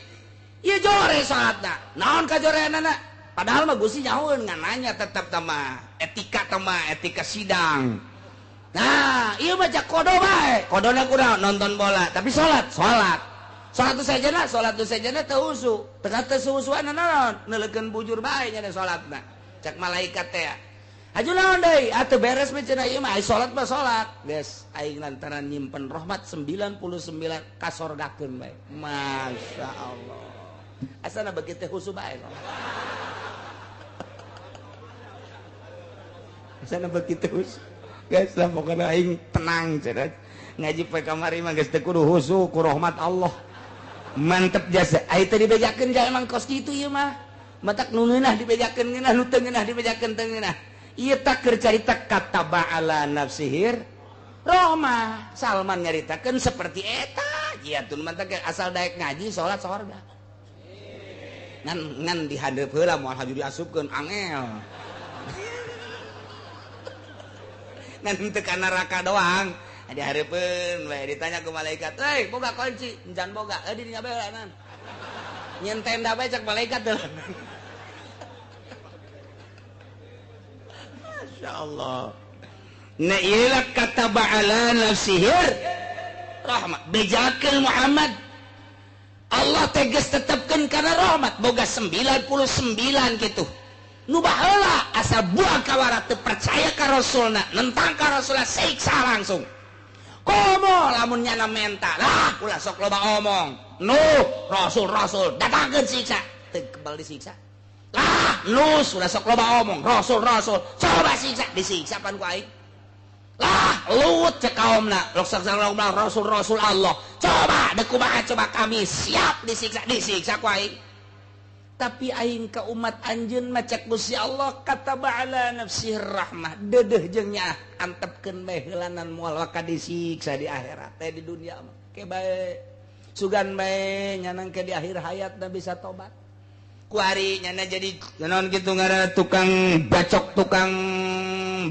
Ieu jore salatna. Naon ka joreanana? Padahal mah Gusti nyahoeun ngan nanya tetep tama etika tama etika sidang. Nah, ieu mah jak kodo bae. Kodona kurang nonton bola, tapi salat, salat. Salat tu sajana, salat tu sajana teu husu. Teu teu suhusuan naon, neuleukeun bujur bae nya salatna. Cak malaikat teh. Aju naon deui? Atuh beres mah cenah ieu mah ai salat mah salat. Geus aing lantaran nyimpen rahmat 99 kasorgakeun bae. Masya Allah. Asana beuki teh husu bae. Asana beuki teh husu. Guys lah pokoknya aing tenang cenah. Ngaji poe kamari mah geus teu kudu husu ku rahmat Allah. Mantep jasa. Ai teh dibejakeun ja emang kos kitu ieu mah. Matak nu ngeunah dibejakeun ngeunah, nu teu ngeunah dibejakeun teu ngeunah. Ieu tak keur carita kataba ala nafsihir rahmah. Salman nyaritakeun seperti eta. Ieu tun mantak asal daek ngaji salat sorga. Ngan ngan dihadeup heula moal haju diasupkeun angel. Ngan teu ka neraka doang. Dihareupeun we ditanya ku malaikat, "Hei, boga kunci?" "Encan boga." "Eh, di dinya bae heulanan." Nyen tenda bae cak malaikat teh. Masya Allah. Nah iyalah kata ba'ala nafsihir rahmat. Bejakeun Muhammad. Allah tegas tetapkan karena rahmat. Boga 99 gitu. Nu baheula asa buang kawara teu percaya ka Rasulna, nentang ka Rasulna siksa langsung. Komo lamun nyana menta. Lah ulah sok loba omong. Nu Rasul Rasul datangkeun siksa. Teu kebal disiksa. Lah nu sudah sok loba omong Rasul Rasul coba siksa disiksa pan ku aing. Lah Lut cek kaumna lok sok loba Rasul Rasul Allah coba deuk kumaha coba kami siap disiksa disiksa ku aing. Tapi aing ka umat anjeun mah cek Gusti Allah kataba ala nafsihi rahmah deudeuh jeung nyaah antepkeun bae heulanan moal waka disiksa di akhirat teh di dunia mah ke bae sugan bae nyanang ke di akhir hayatna bisa tobat. Kuari nyana jadi naon kitu ngaranna tukang bacok, tukang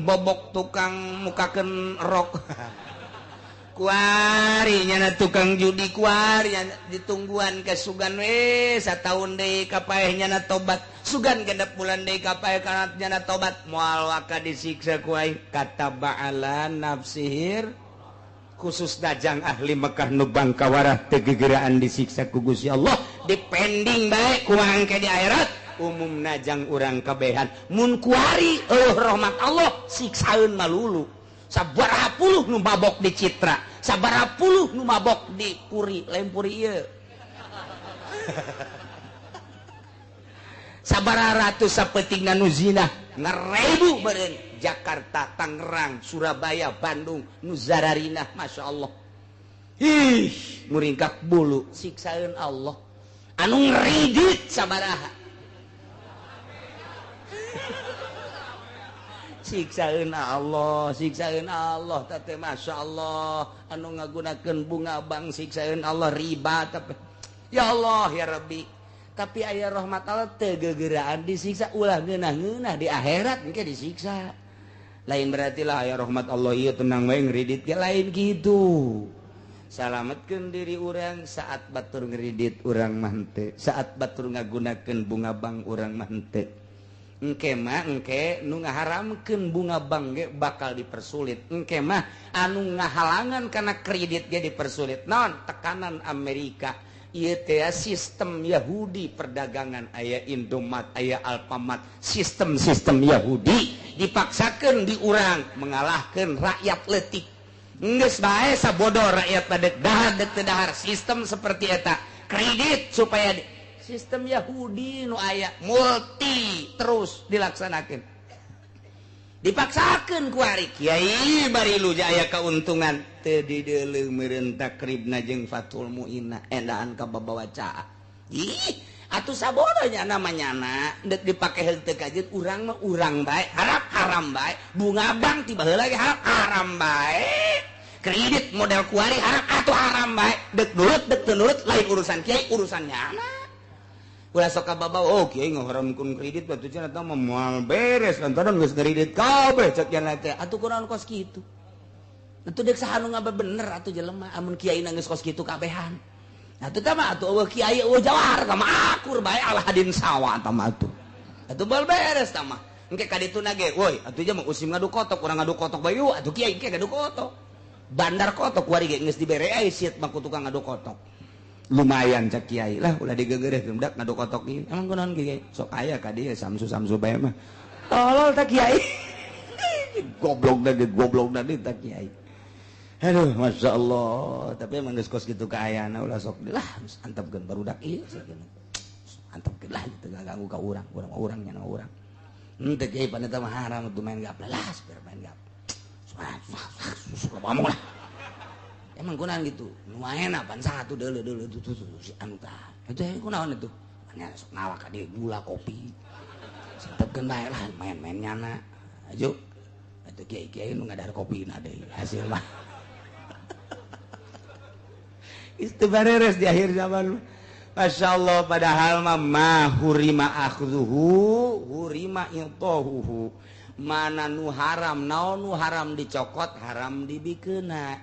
bobok, tukang mukakeun rok. Kuari nyana tukang judi, kuari nyana ditungguan ke sugan we sataun deui ka paeh nyana tobat. Sugan genep bulan deui ka paeh kana nyana tobat moal waka disiksa ku aing. Kataba ala nafsihir khusus dajang ahli Mekah nu bangkawarah teu gegeraan disiksa ku Gusti Allah dipending bae kumaha engke di akhirat umum najang urang kabehan mun kuari eueuh rahmat Allah siksaeun malulu sabaraha puluh nu mabok di Citra sabaraha puluh nu mabok di Puri lain Puri ieu sabaraha ratus sapetingna nu zina ngarebu beureun Jakarta, Tangerang, Surabaya, Bandung, nu zararinah Masya Allah. Ih, muringkak bulu siksaeun Allah. Anu ngeridit sabaraha. Siksaeun Allah, siksaeun Allah teh Masya Allah. Anu ngagunakeun bunga bank siksaeun Allah riba tapi ya Allah ya Rabbi. Tapi aya rahmat Allah teu gegeraan disiksa ulah ngeunah-ngeunah di akhirat engke disiksa. Lain berarti lah ya rahmat Allah ieu tenang wae ngridit ge lain gitu. Salametkeun diri urang saat batur ngridit urang mah henteu, saat batur ngagunakeun bunga bank urang mah henteu. Engke mah engke nu ngaharamkeun bunga bank ge bakal dipersulit. Engke mah anu ngahalangan kana kredit ge dipersulit. Naon tekanan Amerika. Ieu teh sistem Yahudi perdagangan aya Indomat aya Alfamart sistem-sistem Yahudi dipaksakeun di urang mengalahkeun rakyat leutik geus bae sabodo rakyat pada dahar deuk teu dahar sistem seperti eta kredit supaya sistem Yahudi nu aya multi terus dilaksanakeun dipaksakeun ku ari kiai bari lu aya keuntungan teu dideuleu meureun takribna jeung Fathul Muinah endaan ka babawa caa. Ih, Atuh sabodohnya namanya anak dek dipake henteu kajeun urang mah urang bae, harap haram bae, bunga bank tiba heula ge harap haram bae. Kredit model kuari haram atuh haram bae, dek nurut dek teu nurut lain urusan kiai, urusannya anak. Ulah sok kababaw, oh kiai ngaharamkeun kredit batu cenah eta mah moal beres lantaran geus kredit kabeh cek nya teh. Atuh kunaon kos kitu? Atuh dek saha nu ngabener atuh jelema amun kiai geus kos kitu kabehan. Atuh tah mah atuh eueuh kiai eueuh jawar tah mah akur bae ala hadin sawa tah mah atuh. Atuh bal beres tah mah. Engke ka dituna ge, woi atuh mah usim ngadu kotok, urang ngadu kotok bae yuk atuh kiai engke ngadu kotok. Bandar kotok kuari ge geus dibere ai siet mah ku tukang ngadu kotok. Lumayan cek kiai lah ulah digegereh budak ngadu kotok ieu. Emang kunaon kiai? Sok aya ka dieu samsu-samsu bae mah. Tolol tah kiai. Goblok da ge goblok da tah kiai. Aduh, Masya Allah. Tapi emang geus kos kitu kaayana ulah sok lah antepkeun barudak ieu sakeuna. Antepkeun lah teu ganggu ka urang, urang urang nya urang. Henteu kiai pan eta mah haram atuh main gapleh lah, biar main gapleh. Ngomong lah. Emang kunaon gitu? Nu aena pan satu deuleu-deuleu tuh si anu tah. Itu kunaon itu? Nya sok ngawak ka dieu gula kopi. Santepkeun bae lah main-main nyana. Ayo. Atuh kiai-kiai nu ngadahar kopina deui hasil mah. Itu beres di akhir zaman. Masya Allah, padahal mah ma hurima akhzuhu hurima intahuhu. Mana nu haram, naon nu haram dicokot, haram dibikeuna.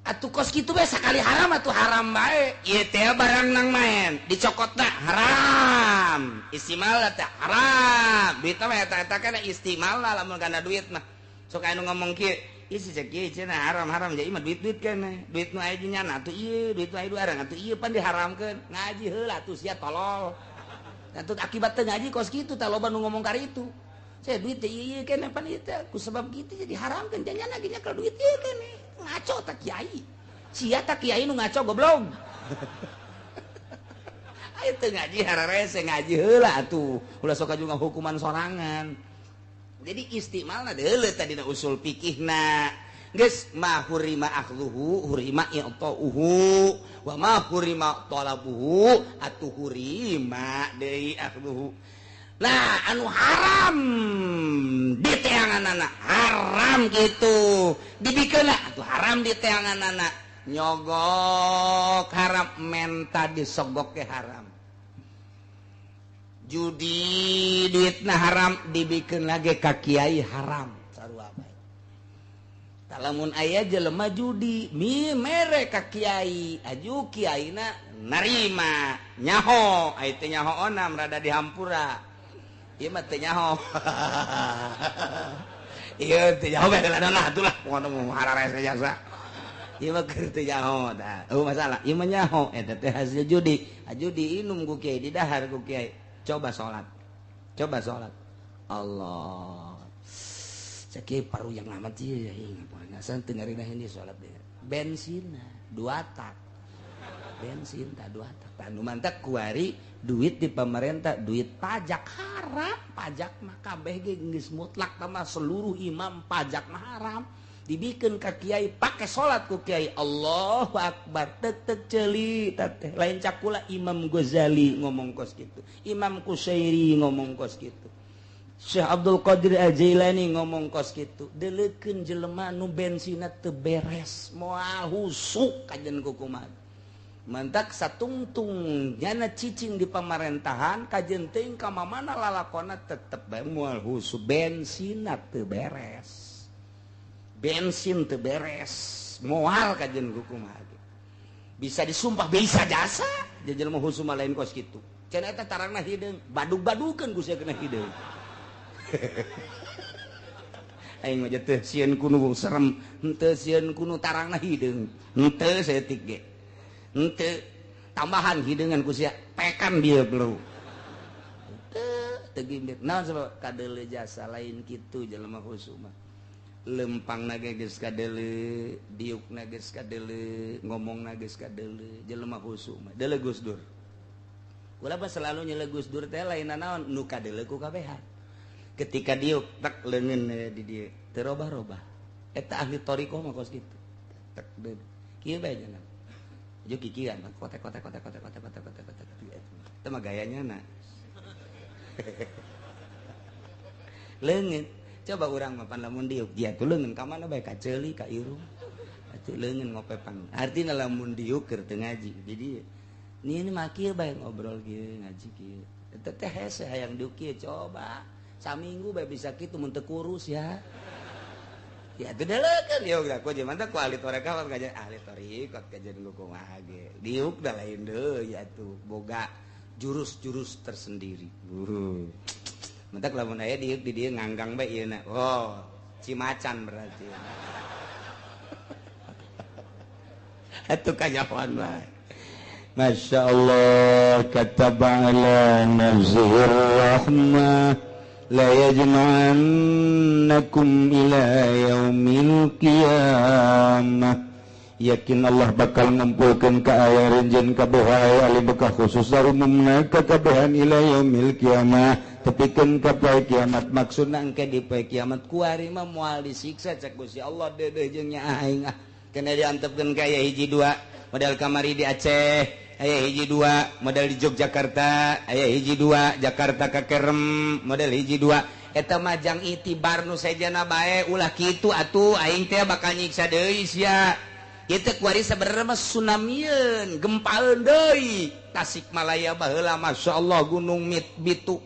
Atuh kos kitu bae sakali haram atuh haram bae. Ieu teh barang nang main, dicokotna haram. Istimal teh haram. Duit mah eta-eta kana istimal lah lamun kana duit mah. Sok aya nu ngomong kieu, ieu si cek ieu cenah haram-haram jadi mah duit-duit keneh. Duit nu aya di nyana atuh ieu, duit nu aya di arang atuh ieu pan diharamkeun. Ngaji heula atuh sia tolol. Atuh akibat teu ngaji kos kitu tah loba nu ngomong karitu. Saya duit teh ieu keneh pan ieu teh ku sebab kitu jadi haramkeun janyana ge nyekel duit ieu keneh. Ngaco tak kiai. Sia tak kiai nu ngaco goblok. Ayo teu ngaji hararese ngaji heula atuh. Ulah sok juga hukuman sorangan. Jadi istimalna deuleu tadina usul fikihna. Geus ma hurima akhluhu hurima i'tauhu wa ma hurima talabuhu atuh hurima deui akhluhu. Nah, anu haram di teanganana haram gitu. Dibikeun atuh haram di teanganana. Nyogok haram, menta disogok ke haram. Judi duitna haram, dibikeun lagi ka kiai haram. Sarua bae. Lamun aya jelema judi, mi mere ka kiai, aju kiaina narima, nyaho, ai teh nyaho onam rada dihampura. Ieu mah teu nyaho. Ieu teu nyaho bae lah atuh lah, pokona mah hararese jasa. Ieu mah keur teu nyaho tah. Oh masalah, ieu mah nyaho eta teh hasil judi. Aju diinum ku kiai, didahar ku kiai. Coba salat. Coba salat. Allah. Cek kiai paru yang amat ieu ya, ngasan teu ngarina ini salat deh. Bensin dua tak. Bensin tak dua tak. Tanu mantak kuari duit di pemerintah, duit pajak haram, pajak mah kabeh ge geus mutlak mah seluruh imam pajak mah haram. Dibikeun ka kiai pake salat ku kiai Allahu akbar tek tek ceuli teh lain cakula Imam Ghazali ngomong kos kitu, Imam Kusyairi ngomong kos kitu, Syekh Abdul Qadir Al-Jailani ngomong kos kitu. Deleukeun jelema nu bensinna teu beres moal husuk kajen kukumaha. Mentak satungtung nyana cicing di pemerintahan kajen teuing ka mamana lalakona tetep bae moal husuk bensinna teu beres. Bensin teu beres moal kajen kukumaha. Bisa disumpah bisa jasa jelema husuk mah lain kos kitu. Cenah eta tarangna hideung badug-badukeun ku sia kena hideung. Aing mah teu sieun kuno serem, henteu sieun kuno tarangna hideung. Henteu saeutik ge. Henteu tambahan hideungan ku sia pekan dia bro. Henteu teu gimbir. Naon sebab kadeuleu jasa lain kitu jelema husuk mah. Lempangna ge geus kadeuleu, diukna geus kadeuleu, ngomongna geus kadeuleu, jelema husuk mah. Deuleu Gus Dur. Kula mah selalu nyeleu Gus Dur teh lain naon nu kadeuleu ku kabehan. Ketika diuk tek leungeun di dieu teu robah-robah. Eta ahli thariqah mah kos kitu. Tek deui. Kieu bae cenah. Aju kikian kotek kotek kotek kotek kotek kotek kotek kotek. Itu mah gayanya na. Leungeun. Coba urang mah pan lamun diuk dia tuh leungeun ka mana bae ka ceuli ka irung. Atuh leungeun ngopepang. Artina lamun diuk keur teu ngaji. Jadi ini mah kieu bae ngobrol kieu ngaji kieu. Eta teh hese hayang diuk kieu coba. Saminggu bae bisa kitu mun teu kurus ya. Ya itu kan ya udah ku mantap ku ahli tarekat kajian ahli tarekat kajian lu kumaha ge diuk da lain deui atuh boga jurus-jurus tersendiri. Mentak lamun aya diuk di dieu nganggang bae ieu na. Oh, cimacan berarti. Atuh kanyahoan bae. Masya Allah kataba ala nafsihi rahmah la yajma'annakum ila yaumil qiyamah. Yakin Allah bakal ngumpulkeun ka aya renjen kabohay ali bekah khusus umumna ka kabehan ila yaumil qiyamah tepikeun ka poe kiamat. Maksudna engke di poe kiamat kuari mah moal disiksa cek Gusti Allah deudeuh jeung nya aing ah kena diantepkeun ka aya hiji dua model kamari di Aceh aya hiji dua model di Yogyakarta aya hiji dua Jakarta ka Kerem model hiji dua eta mah jang itibar nu sejana bae ulah kitu atuh aing teh bakal nyiksa deui sia. Kitu kuari sabenerna mah tsunamieun gempaeun deui Tasikmalaya baheula masyaallah gunung Bitu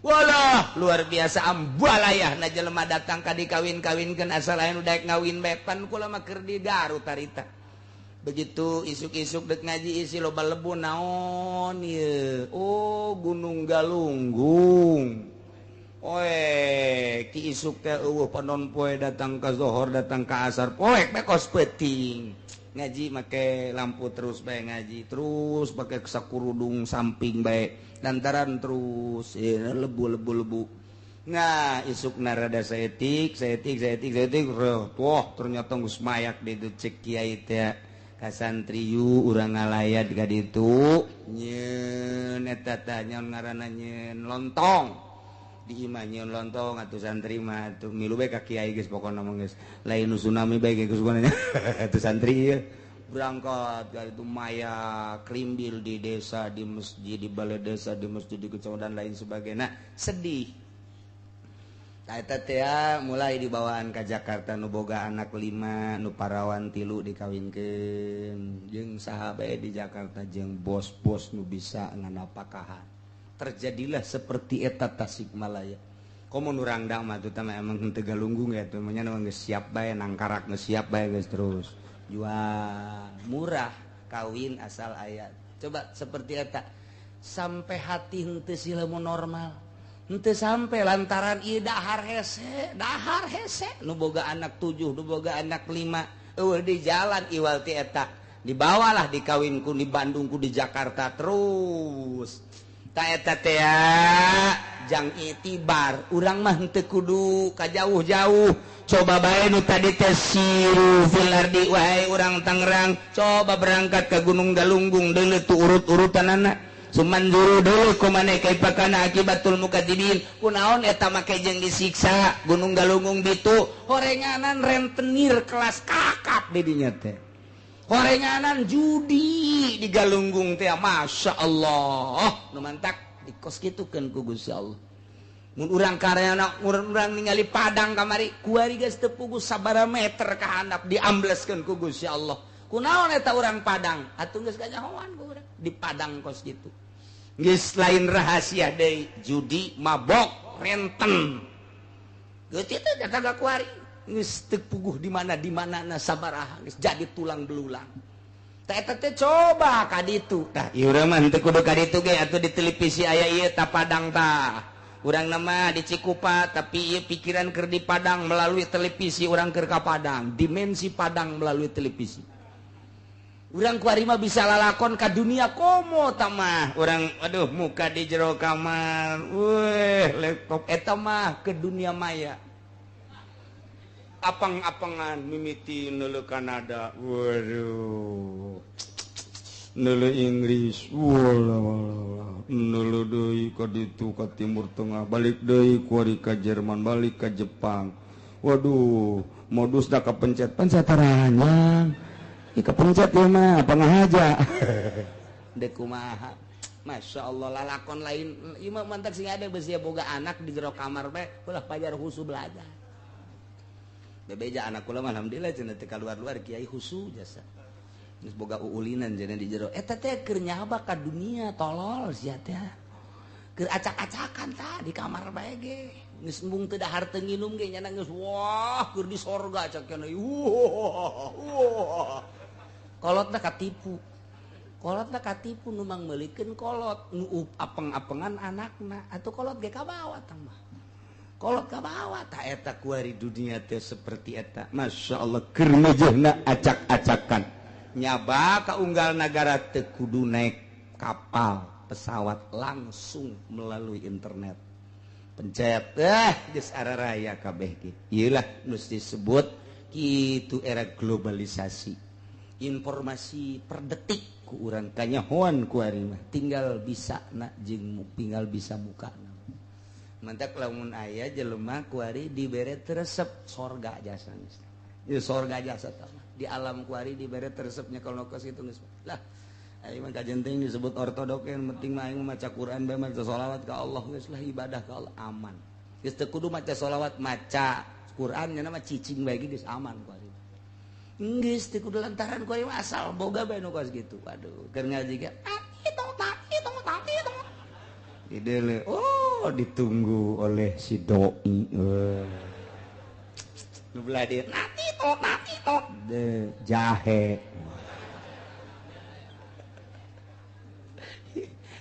walah luar biasa ambalayah na jelema datang ka dikawin-kawinkeun asal aya nu daek ngawin bae pan kula mah keur di Garut harita. Begitu isuk-isuk dek ngaji isi loba lebu naon ieu. Oh Gunung Galunggung. Oe ki isuk teh eueuh panon poe datang ka zohor datang ka asar poek bae kos peuting. Ngaji make lampu terus bae ngaji terus pake sakurudung samping bae lantaran terus lebu-lebu lebu. Nah isuk narada saetik saetik saetik saetik wah ternyata geus mayak di dieu cek kiai teh. Kasantriyu urang ngalayat ka ditu nyeun eta tah nyeun ngaranna nyeun lontong di imah nyeun lontong atuh santri mah atuh milu bae ka kiai geus pokona mah geus lain nu tsunami bae geus pokona atuh santri ieu berangkat ka ditu maya krimbil di desa di masjid di balai desa di masjid di kecamatan dan lain sebagainya sedih. Eta teh mulai dibawaan ka Jakarta nu boga anak 5 nu parawan 3 dikawinkeun jeung saha bae di Jakarta jeung bos-bos nu bisa nganapakahan. Terjadilah seperti eta Tasikmalaya. Komo nu rangda mah teh emang henteu galunggung ya teh nya geus siap bae nangkarak geus siap bae geus terus jual murah kawin asal aya. Coba seperti eta sampai hati henteu silemu normal. Henteu sampai lantaran ieu dahar hese nu boga anak 7 nu boga anak 5 eueuh di jalan iwal ti eta dibawalah dikawinku di Bandung ku di Jakarta terus ta eta teh jang itibar urang mah henteu kudu ka jauh-jauh coba bae nu tadi teh siru fil ardi wae urang Tangerang coba berangkat ke Gunung Galunggung deuleu tu urut-urutanana Sumanjuru dulu kumane kaipakana akibatul mukadzibin kunaon eta make jeung disiksa Gunung Galunggung bitu horenganan rentenir kelas kakap di dinya teh horenganan judi di Galunggung teh Masya Allah nu mantak dikos kitukeun ku Gusti Allah mun urang karyana urang ningali Padang kamari kuari geus teu puguh sabaraha meter ka handap diambleskeun ku Gusti Allah kunaon eta urang Padang atuh geus kanyahoan ku urang di Padang kos gitu geus lain rahasia deui judi mabok renten geus teh kata kuari geus teu puguh di mana na sabaraha geus jadi tulang belulang tah eta teh coba ka ditu tah ieu urang mah henteu kudu ka ditu ge atuh di televisi aya ieu ta Padang tah urang nama di Cikupa tapi ieu pikiran keur di Padang melalui televisi urang keur ka Padang dimensi Padang melalui televisi urang kuari mah bisa lalakon ka dunia komo tamah urang aduh muka di jero kamar weh laptop eta mah ke dunia maya apang-apangan mimiti neuleuh Kanada waduh neuleuh Inggris walah neuleuh deui ka ditu ka Timur Tengah balik deui kuari ka Jerman balik ka Jepang waduh modusna kapencet pencet taranjang. Ih kepencet ya mah apa ngahaja. Dek kumaha. Masya Allah lalakon lain ieu mah mantak sing ada besi boga anak di jero kamar bae ulah pajar husu belajar. Bebeja anak kula mah alhamdulillah cenah teu kaluar-luar kiai husu jasa. Geus boga uulinan cenah di jero. Eta teh keur nyaba ka dunia tolol sia teh. Keur acak-acakan tah di kamar bae ge. Geus embung teu dahar teu nginum ge nya geus wah keur di sorga cak cenah. Wah wah. Kolotna katipu. Kolotna katipu nu mangmeulikeun kolot nu apeng-apengan anakna atuh kolot ge kabawa tah mah. Kolot kabawa tah eta kuari dunia teh seperti eta. Masya Allah keur mejehna acak-acakan. Nyaba ka unggal nagara teu kudu naik kapal, pesawat langsung melalui internet. Pencet geus araraya kabeh ge. Ieu lah nu disebut kitu era globalisasi. Informasi per detik ku urang kanyahoan ku ari mah tinggal bisa na jeung tinggal bisa muka. Mantak lamun aya jelema ku ari dibere resep sorga jasa geus. Ieu sorga jasa tah. Di alam ku ari dibere resepnya kalau kos itu geus. Lah aing mah kajenting disebut ortodok yang penting mah aing maca Quran bae maca sholawat ka Allah geus lah ibadah ka Allah aman. Geus teu kudu maca sholawat maca Quran nya mah cicing bae geus aman ku ari. Geus teu kudu lantaran ku ari asal boga bae nu kos kitu. Waduh, keur ngaji ge ide oh ditunggu oleh si doi. Nu belah dieu nati to de jahe.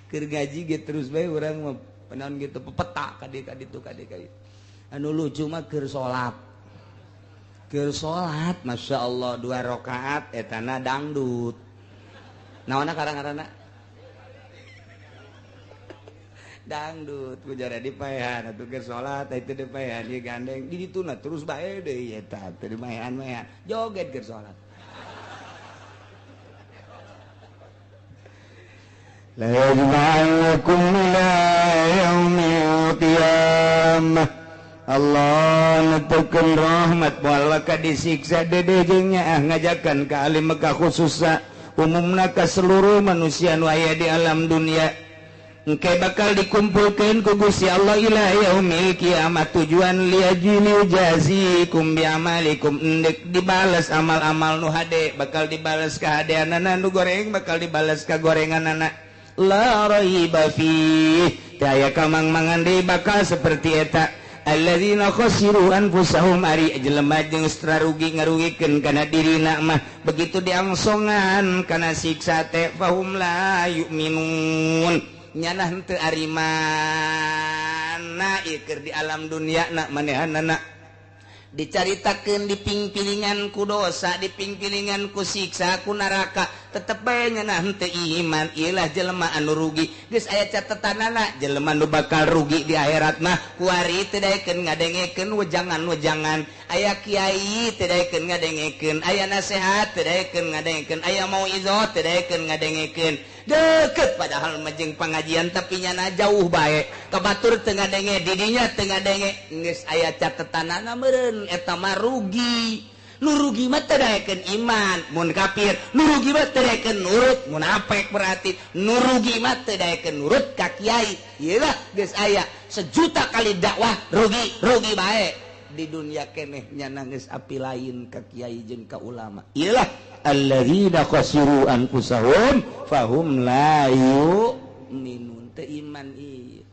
Keur ngaji ge terus bae urang mah penaon gitu pepeta ka dieu ka ditu ka dieu ka dieu. Anu lucu mah keur salat. Keur salat Masya Allah 2 rakaat etana dangdut. Naonna karang-karana? Dangdut ku jara dipaehan atuh keur salat itu dipaehan ieu gandeng di dituna terus bae deui eta teu dimaehan-maehan joget keur salat. La yajma'ukum ila yaumil qiyamah. Allah netukeun rahmat moal ka disiksa dede jeung nyaah ngajakan ka ahli Mekah khususna umumna ka seluruh manusia nu aya di alam dunia. Engke bakal dikumpulkeun ku Gusti Allah ila yaumil kiamat tujuan liyajini jazikum biamalikum endek dibales amal-amal nu hade bakal dibales kahadeanana nu goreng bakal dibales ka gorenganana. La raiba fihi daya kamang-mangan deui bakal seperti eta. Alladzina khasiru anfusahum ari jelema jeung rugi ngarugikeun kana dirina mah begitu diangsongan kana siksa teh fahum la yu'minun nyanah henteu arimana ieu keur di alam dunia na manehanana dicaritakeun dipingpilingan ku dosa dipingpilingan ku siksa ku neraka tetep bae nyanah henteu iman. Ieu lah jelema anu rugi geus aya catetanana jelema nu bakal rugi di akhirat mah kuari teu daekeun ngadengekeun wejangan-wejangan aya kiai teu daekeun ngadengekeun aya nasehat teu daekeun ngadengekeun aya mauizah teu daekeun ngadengekeun deket padahal mah jeung pangajian tapi nyana jauh bae ka batur teu ngadenge didinya teu ngadenge geus aya catetanana meureun eta mah rugi. Nu rugi mah teu daekeun iman mun kafir, nu rugi mah teu daekeun nurut munafik berarti, nu rugi mah teu daekeun nurut ka kiai. Ieu lah geus aya sejuta kali dakwah rugi rugi bae di dunia keneh nyana geus api lain ka kiai jeung ka ulama. Ieu lah alladzina khasiru anfusahum fahum la yu'minun teu iman ieu.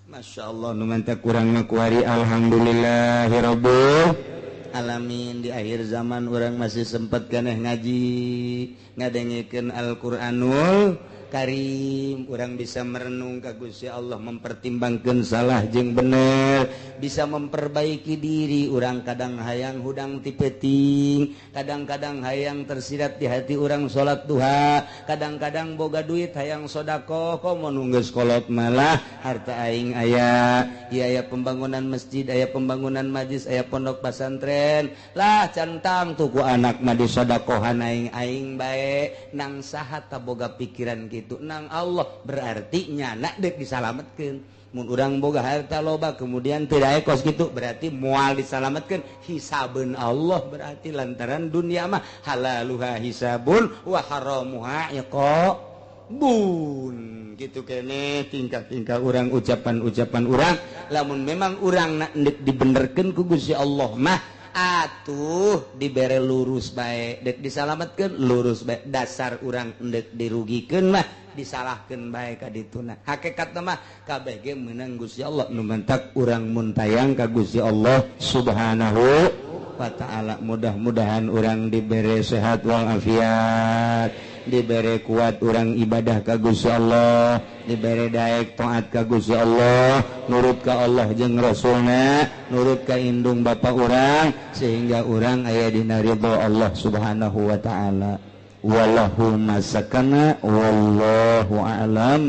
Masya Allah nu mantap kurang mah kuari alhamdulillahirabbil alamin. Di akhir zaman orang masih sempat keneh ngaji ngadengekeun Al-Qur'anul Karim, orang bisa merenung ka Gusti Allah, mempertimbangkeun salah jeung bener, bisa memperbaiki diri. Urang kadang hayang hudang ti peuting, kadang-kadang hayang tersirat di hati urang salat duha, kadang-kadang boga duit hayang sedekah, komo nu geus kolot malah harta aing aya, ieu aya pembangunan masjid, aya pembangunan majlis, aya pondok pesantren, lah cantang tuh ku anak mah disodakohan aing aing bae nang saha ta boga pikiran gitu nang Allah berarti nyana dek disalametkeun. Mun urang boga harta loba kemudian teu daek kos kitu berarti moal disalametkeun hisabeun Allah, berarti lantaran dunia mah halaluha hisabun wa haramuha iqabun. Gitu kene tingkah-tingkah urang, ucapan-ucapan urang, lamun memang urang nak dibenerkeun ku Gusti Allah mah atuh dibere lurus bae, dek disalametkeun lurus bae, dasar urang endek dirugikeun mah disalahkeun bae ka dituna. Hakikatna mah kabeh ge meunang Gusti Allah, nu mantak urang muntayang ka Gusti Allah Subhanahu wa ta'ala. Mudah-mudahan urang dibere sehat walafiat, dibere kuat urang ibadah ka Gusti Allah, dibere daek taat ka Gusti Allah, nurut ka Allah jeung Rasulna, nurut ka indung bapa urang, sehingga urang aya dina ridho Allah Subhanahu wa ta'ala. Wallahu masakana wallahu a'lam.